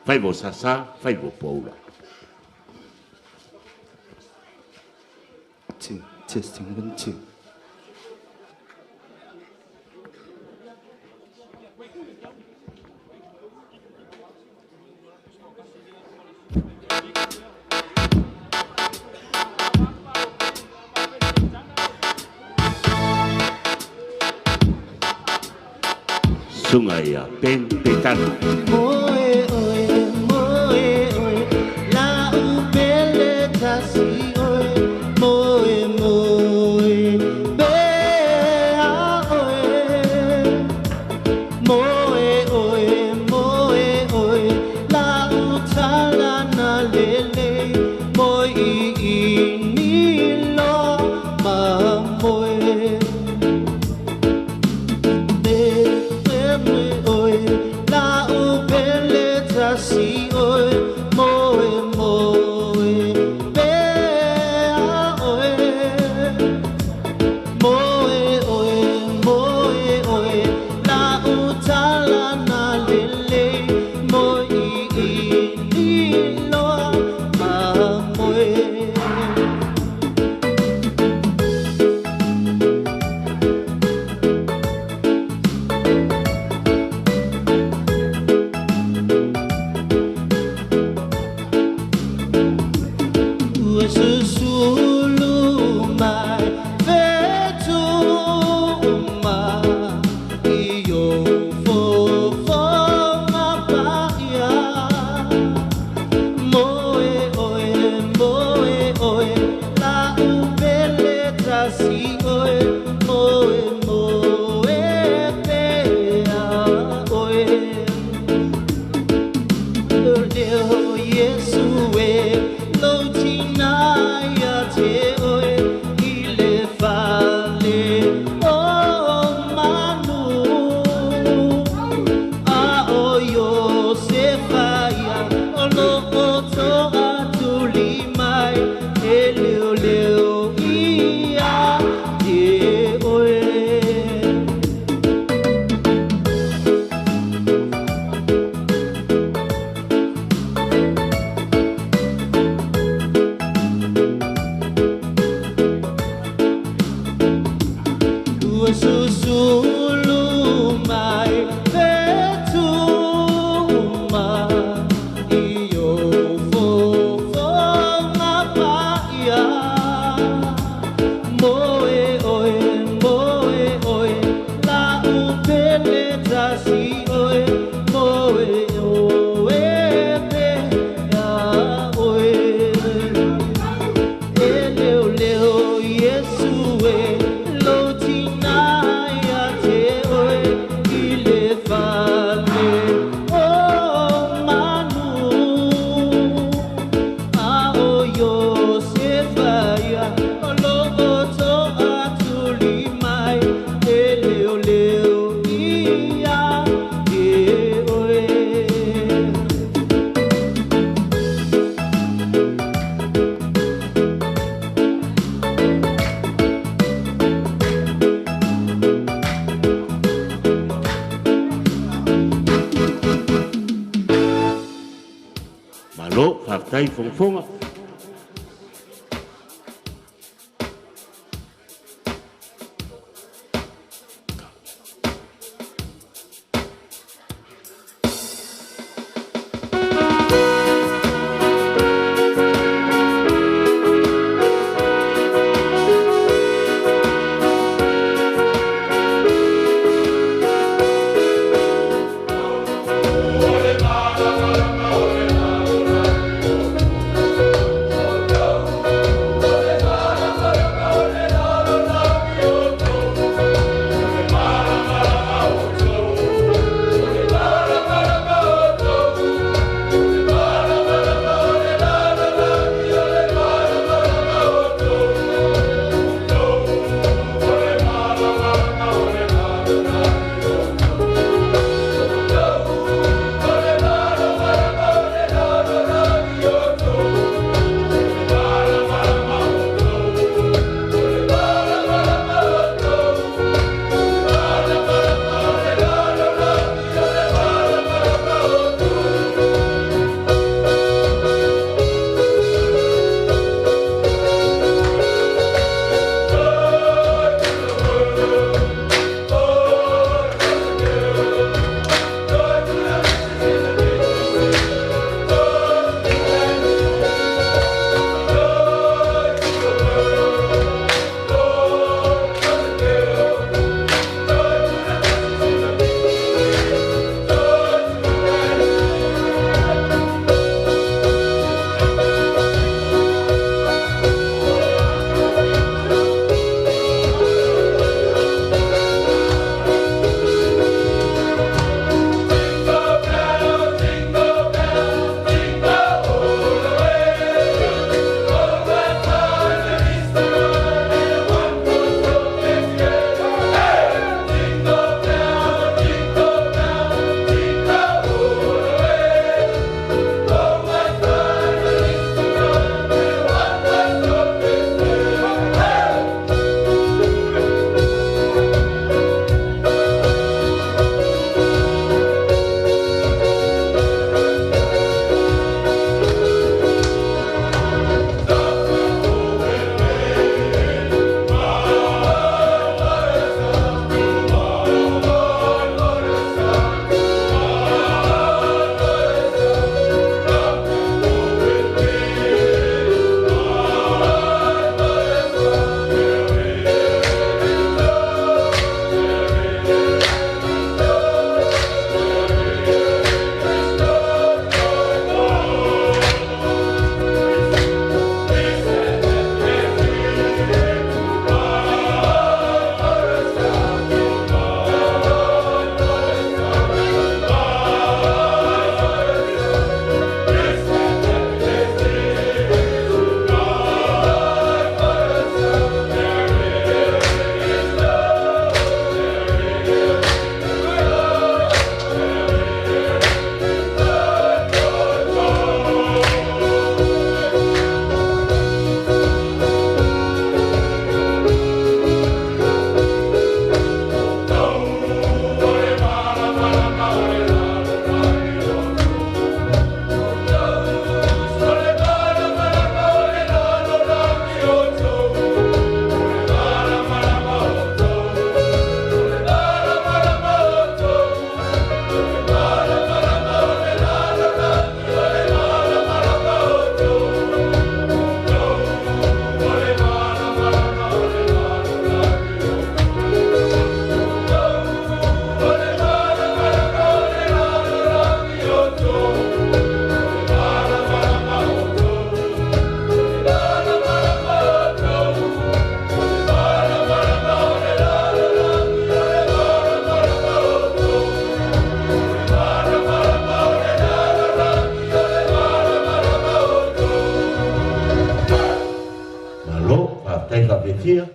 faiva o sasa, faiva o poula. Two, testing, 1, 2. Susuga ia Ben Petano. Moe oe, moe oe, la upele tasi oe, moe moe, bea oe. Moe oe, moe oe, la utala na lele, moe i ni lo ma moe. Malo, faafetai fogafoga. fiafia.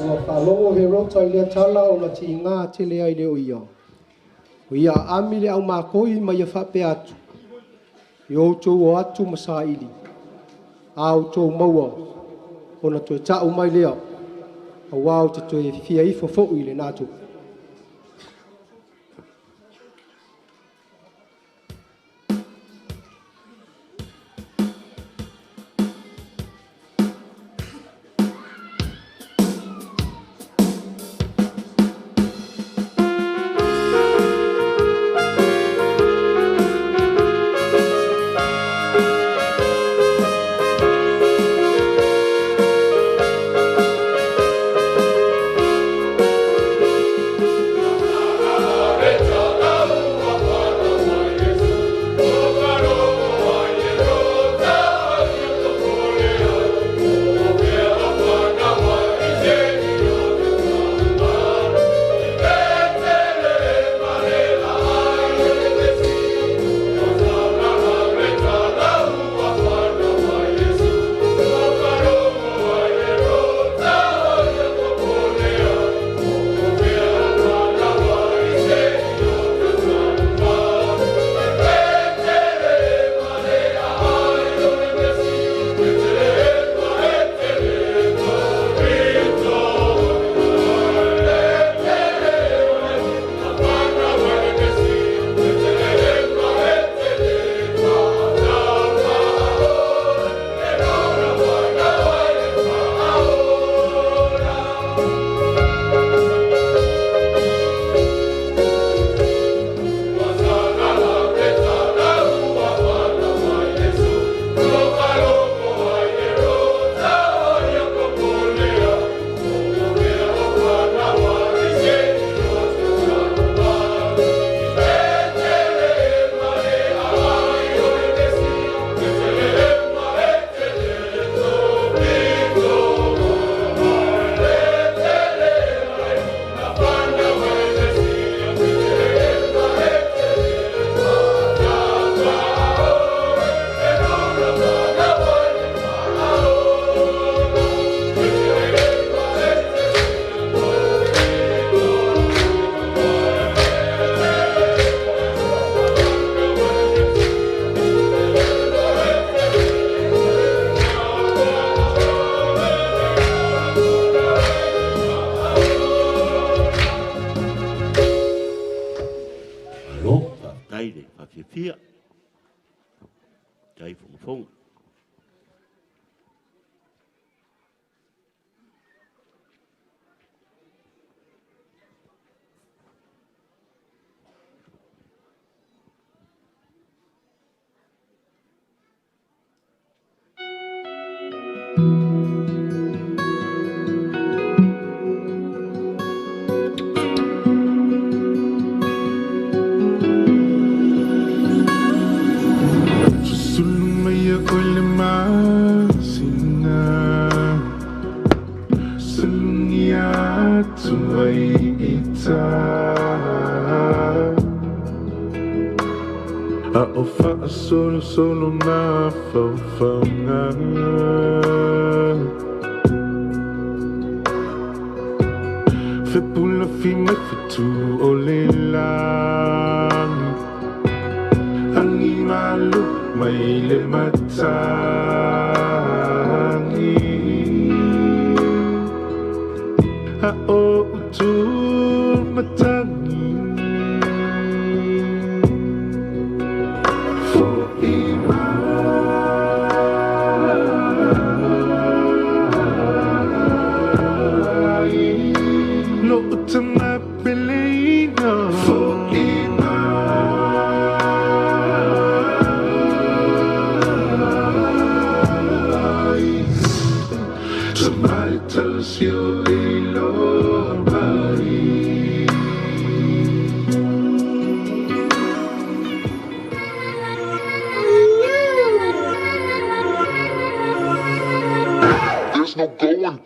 Ua faalogo Herota i lea tala ona tiga tele ai lea o ia. O ia aami le aumakoi ma ia faapea atu, “Ia outou o atu ma saili. A outou maua, ona toe ta'u mai lea, auā ou te toe fia ifo fo'i i lenā tupu.” faafiafia. Tai fogafoga. Susulu mai a koe le masina Saluni atu ai i tā A o faasolosolo mafaufauga Fepulafi mai fetu o le lagi Agi malu mai le matagi A o utu matagi Fo'i mai Lo uta mapeleina Fo'i mai Somebody tell us you ain't nobody. There's no going back.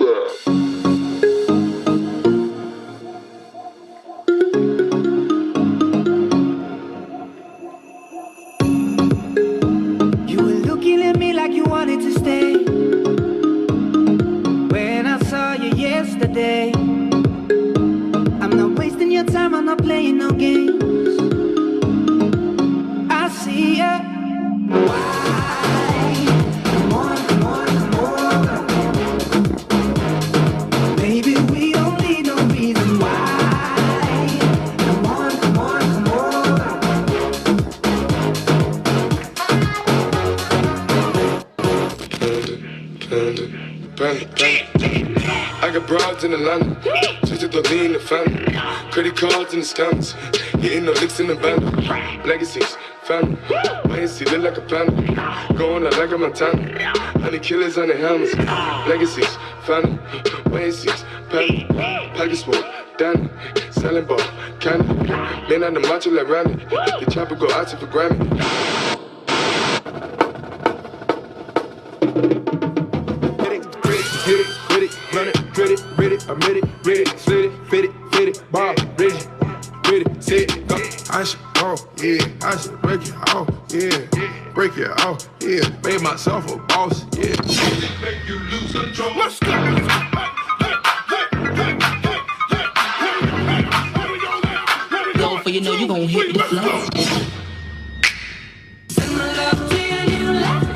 You were looking at me like you wanted to stay. When I saw you yesterday, I'm not wasting your time, I'm not playing no games. I see ya. Why? Come on, come on, come on. Baby, we don't need no reason why. Come on, come on, come on. Panda, panda, panda, panda. I got broads in Atlanta, just to lean the family. Credit cards and the scammers, hitting the licks in the band. Legacies, family, wait and see, look like a panda. Going out like a Montana, honey killers on the helmets. Legacies, family, wait and see, panda. Pockets full, Danny, selling ball, candy. Man on the macho like Randy, the chopper go out to for Grammy. Hit it, hit it, hit it, run it, grit it, rid it, admit it, rid it, slit it, fit it, fit it, ball, rid it, rid it, sit, go. I should go, yeah, I should break it off, yeah, break it off, yeah, made myself a boss, yeah. Make you lose control. Let's go. Go for you know you gon' hit the floor. Send my love to your new lover.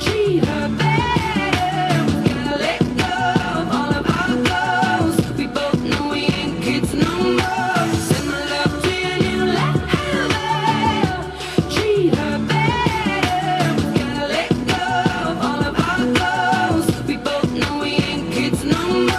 Treat her better. We gotta let go of all of our goals. We both know we ain't kids no more. Send my love to your new lover. Treat her better. We gotta let go of all of our goals. We both know we ain't kids no more.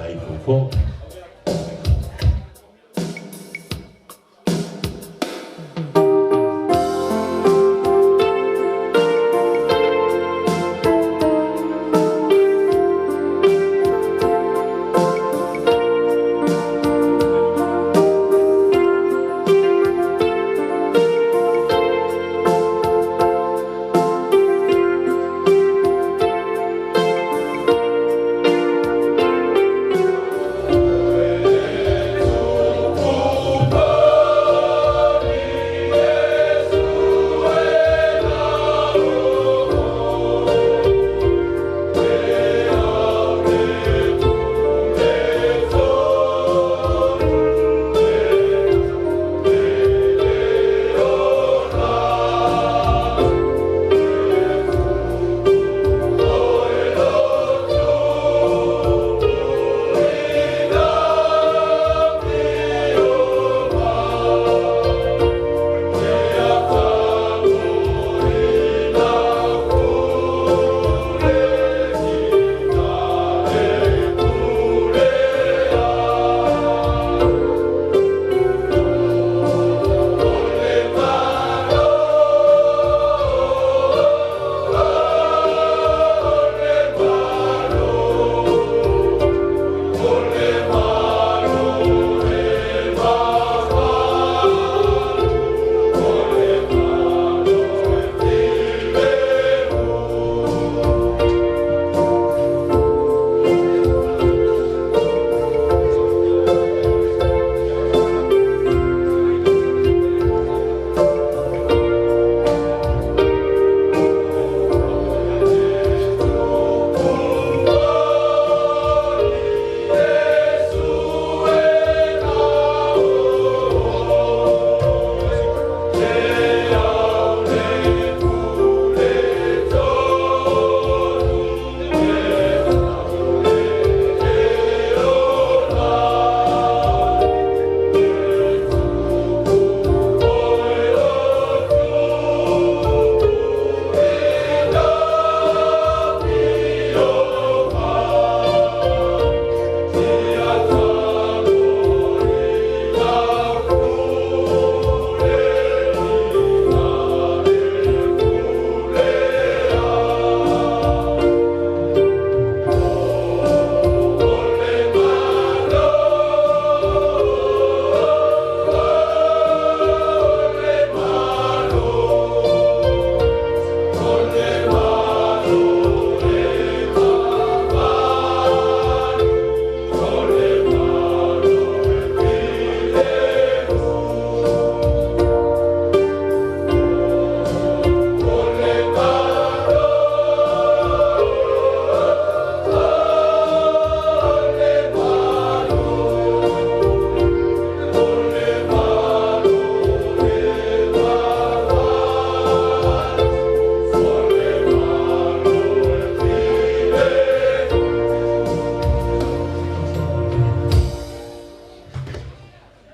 Faafetai fofoga.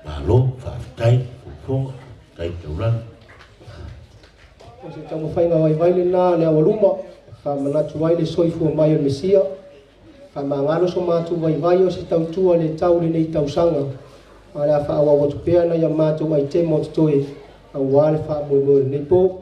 Malo, faafetai, fofoga, faafetai taulaga. O se taumafaiga vaivai lenā a le aualuma e faamanatu ai le soifua mai o le Mesia, faamagalo so matou vaivai o se tautua le tau i lenei tausaga, a o le a faaauau atu pea nai a matou aitema o totoe aua le faamoemoe o lenei po.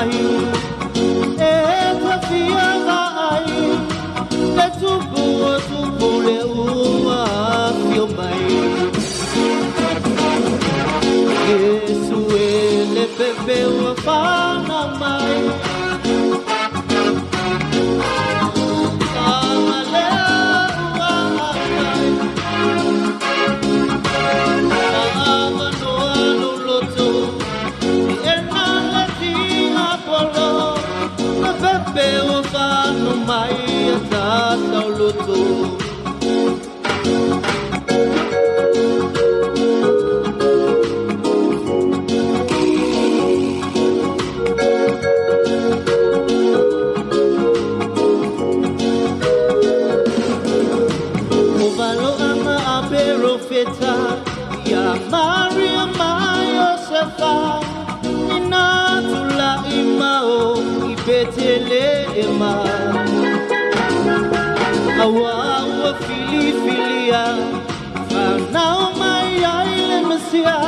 mai E tafia vaai Le tupu o tupu le ua afio mai Yesu e le pepe ua whana mai Mai a tātou loto. O valoanga a perofeta Ia Maria mai Josefa Ina tula i mao i Betelehema Aua ua filifilia Whanau mai ai le Mesia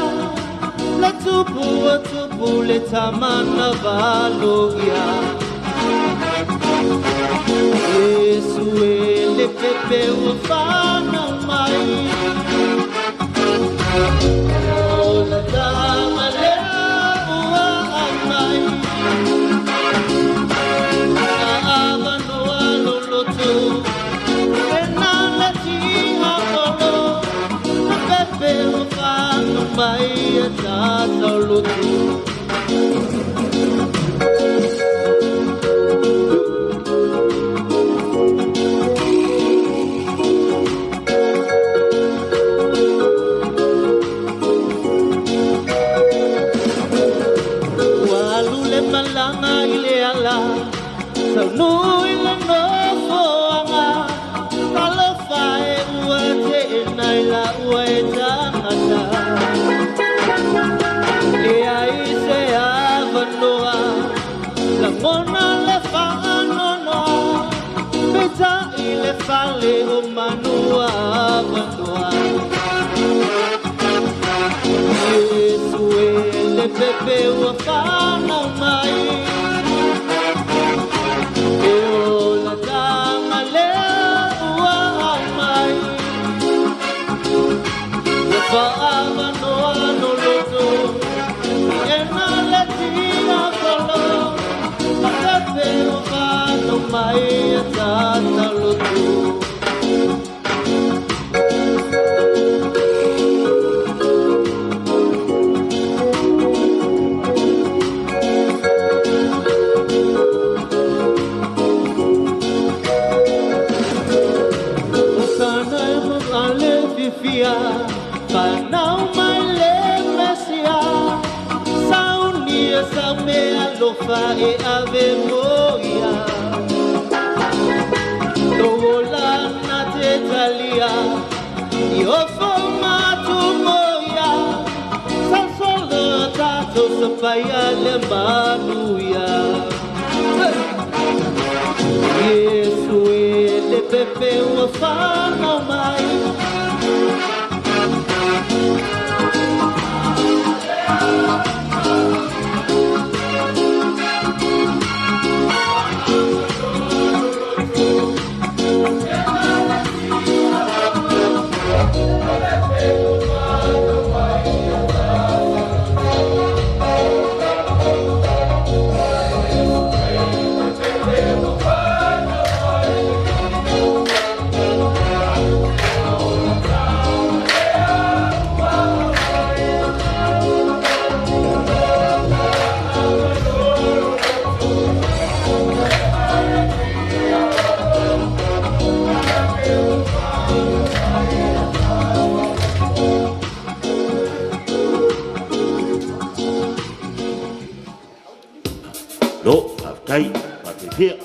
Le tupu o tupu le tamana valo ia Yesu e le pepe ua whanau mai O la tama lea ua mai Avanoa loloto E nā le tia polo Le pepe ua whanau mai a tātou loto. Ua alu le malanga i le ala Saunui le nofoaga Talofa e ua te enai la ua e tangata Le ai se avanoa Langona le whaanonoa Peitai le fale o manua avanoa Yesu e le pepe ua whanau mai E o la tanga lea ua mai Le whaavanoa no loto E nā le tia kolo Ma pepe ua whanau mai a tātou loto. Osana e mga le fifia Whanau mai le Mesia Saunia sau me alofa e ave moia To'ola na te talia I ofo matu moia Sausolo tātou sapaia le manuia Yesu e le pepe ua whanau mai Lo, faafetai, faafefea.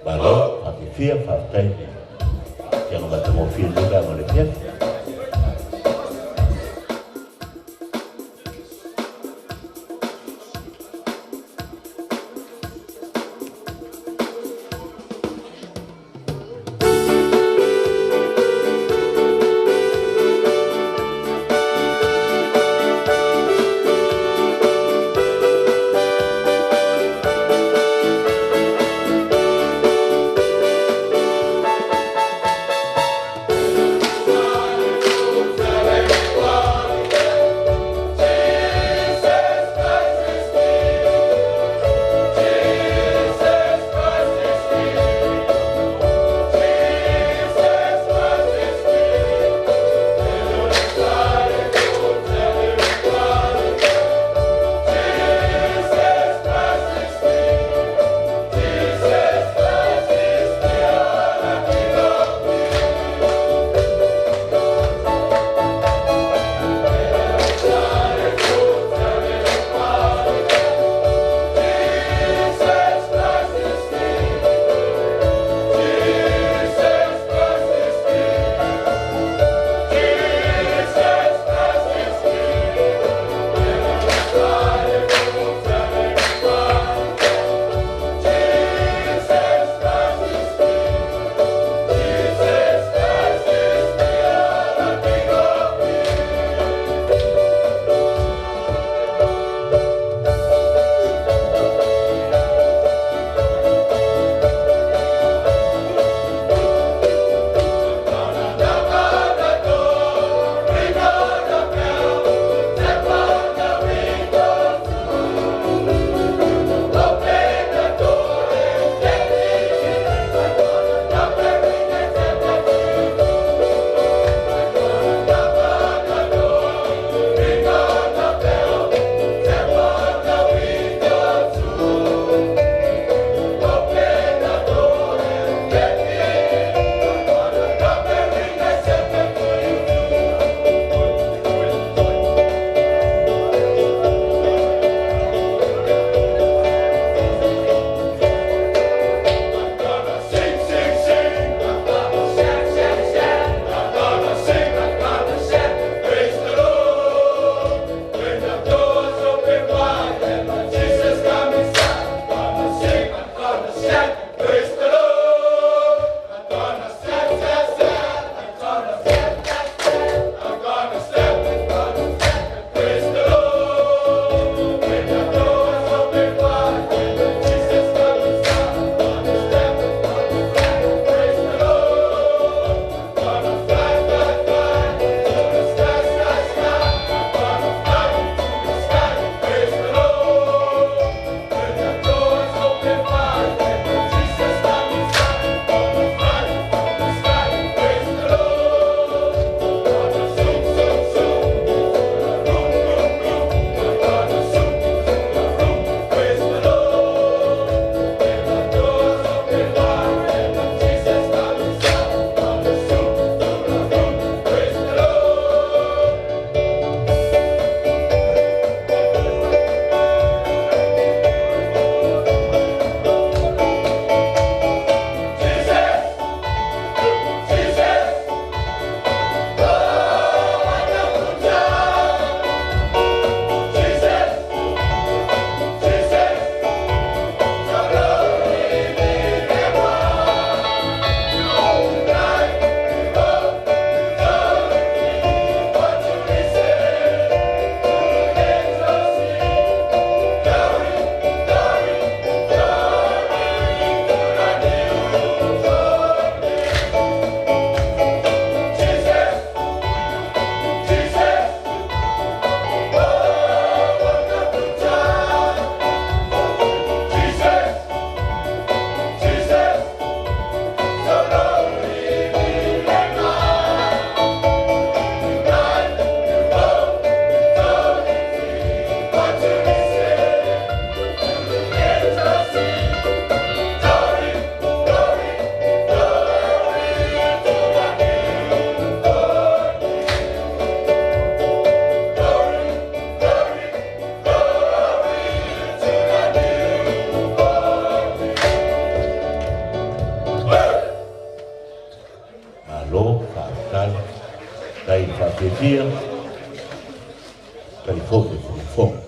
Malo, faafifia, faafetai i le afioga matagofie i lenei vaega o le afiafi. Faafiafia, talifou le fofoga.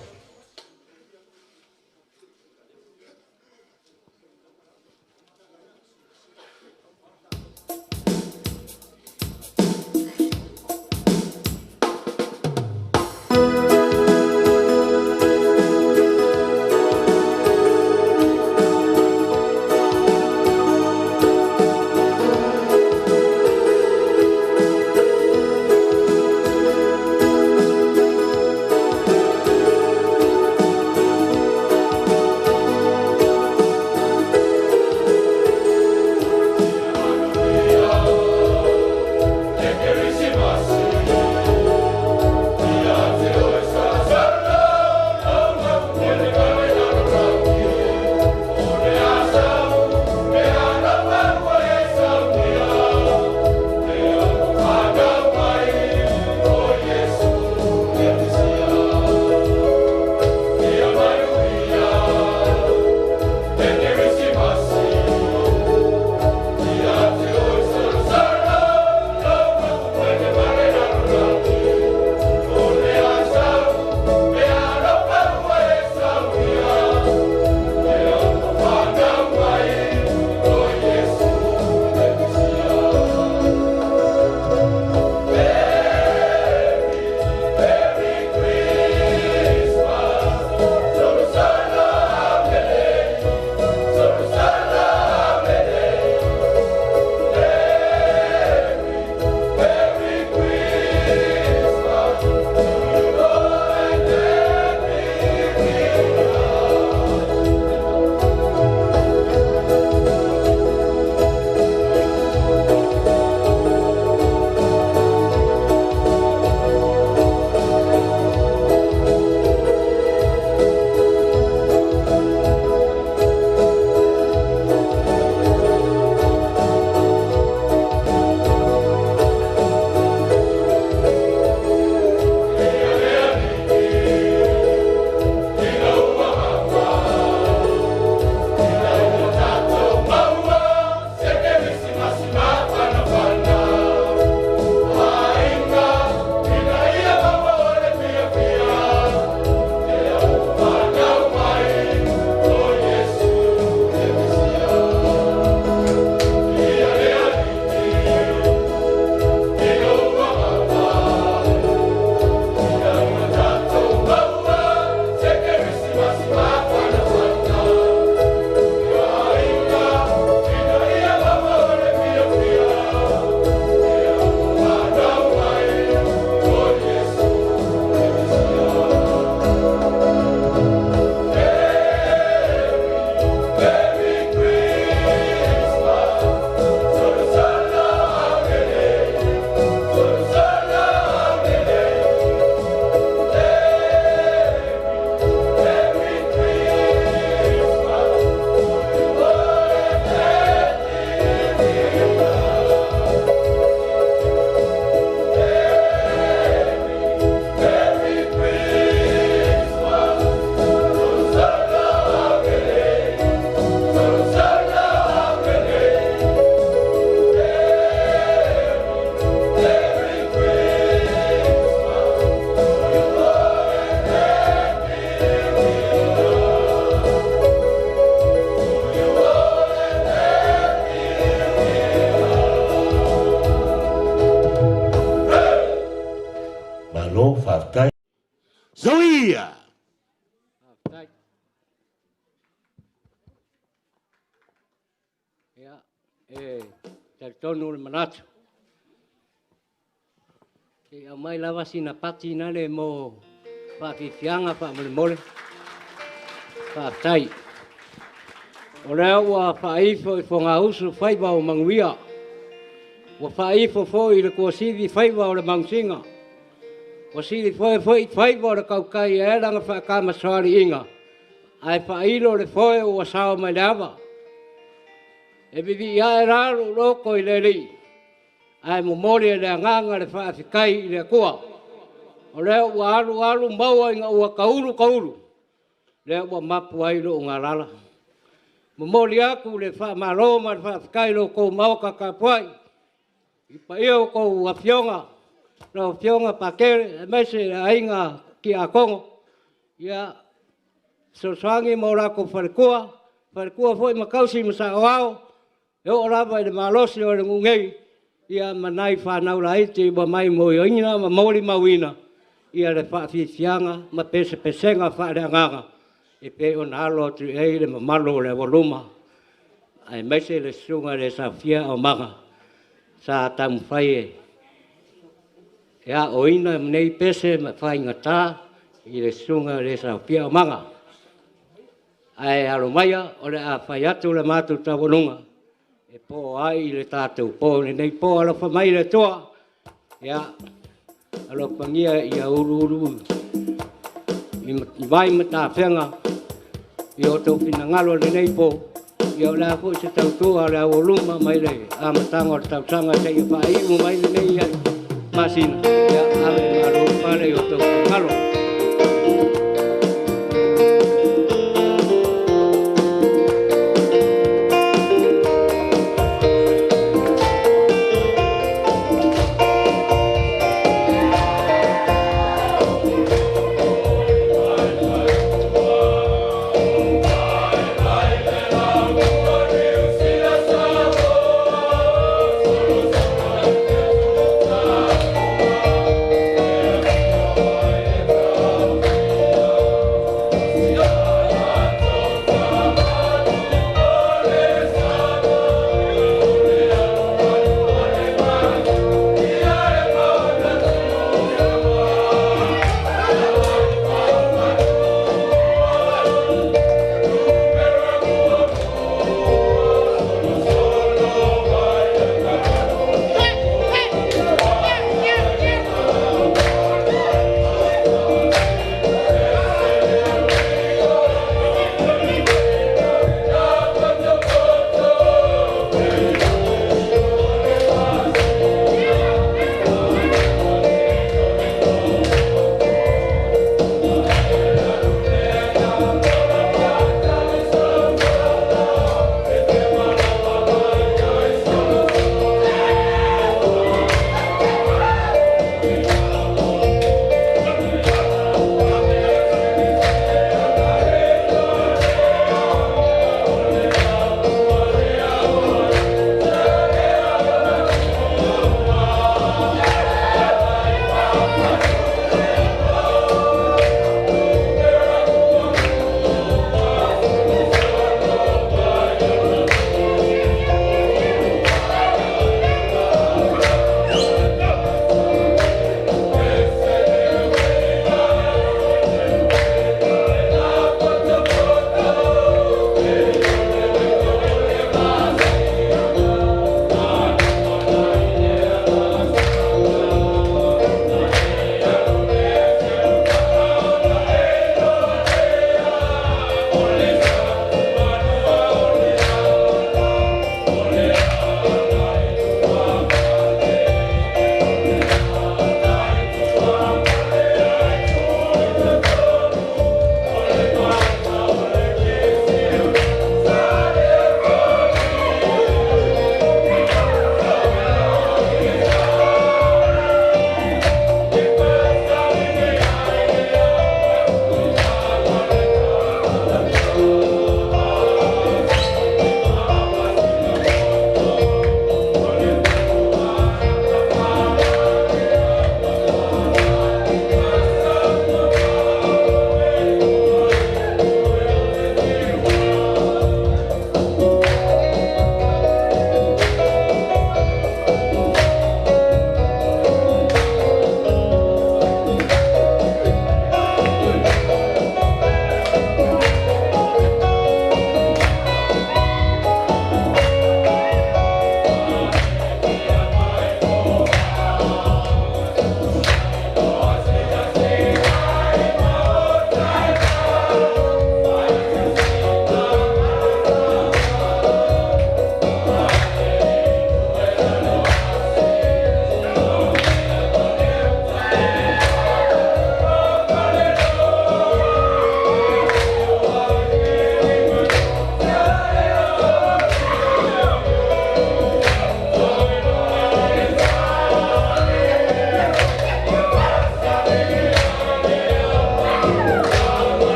Malo faafetai. Zoia! Faafetai. Ia, e talitonu le manatu. Se i aumai lava sina pati nale mo faafiafiaga faamolemole. Faafetai. O lea ua faaifo i Fogausu faiva o manuia. Ua faaifo foi i le Tuasivi faiva o le manusina. Ua silifoe foi faiva o le tautai e lana faatamasoaliiga, ae faailo le foe ua sao mai le ava. E vivii ae la lou loto i le Alii, ae momoli e le agaga le faafetai i le Atua. O lea ua alu alu maua ina ua taulu taulu, lea ua mapu ai lou galala. Momoli atu le faamalo ma le faafetai i lo outou maota tapuai, i paia o outou afioga, Lau Afioga Pakele aemaise le aiga Tiakono, ia fesoasoani mo latou faletua, faletua foi ma tausi ma saoao, e oo lava i le malosi o le nuu nei, ia ma nai fanau laiti ua maimoioina ma molimauina le faafiafiaga ma pesepesega faaleagaga e pei ona alo atu i ai le mamalu o le aualuma, aemaise le Susuga i le Saofia Aumaga sa taumafai e aoina nei pese ma faigata i le Susuga i le Saofia Aumaga. Ae alo maia o le a fai atu le matou taualuga e poa ai le tatou po i lenei po. Alofa mai le Atua, ia alofagia ia uluulu i vai ma tafega i o outou finagalo i lenei po. Ia o le a foi se tautua a le aualuma mai le amataga o le tausaga seia faaiu mai lenei masina, ia ave i malo le pale i o outou finagalo.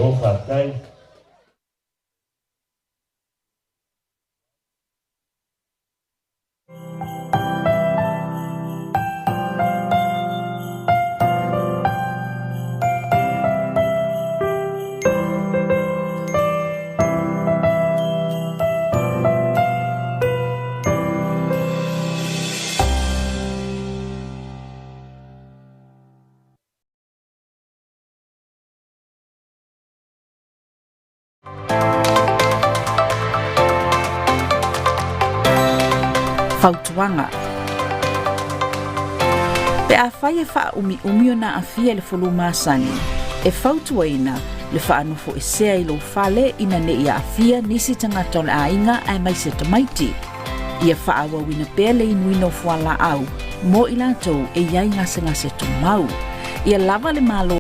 Malo faafetai. Fautuaga. Pe afai e faaumiumi ona aafia i le fulu masani, e fautuaina le faanofoesea i lou fale ina ne i aafia nisi tagata o le aiga aemaise tamaiti. Ia faaauauina pea le inuina o fualaau mo i latou e i ai gasegase tumau. Ia lava le malo.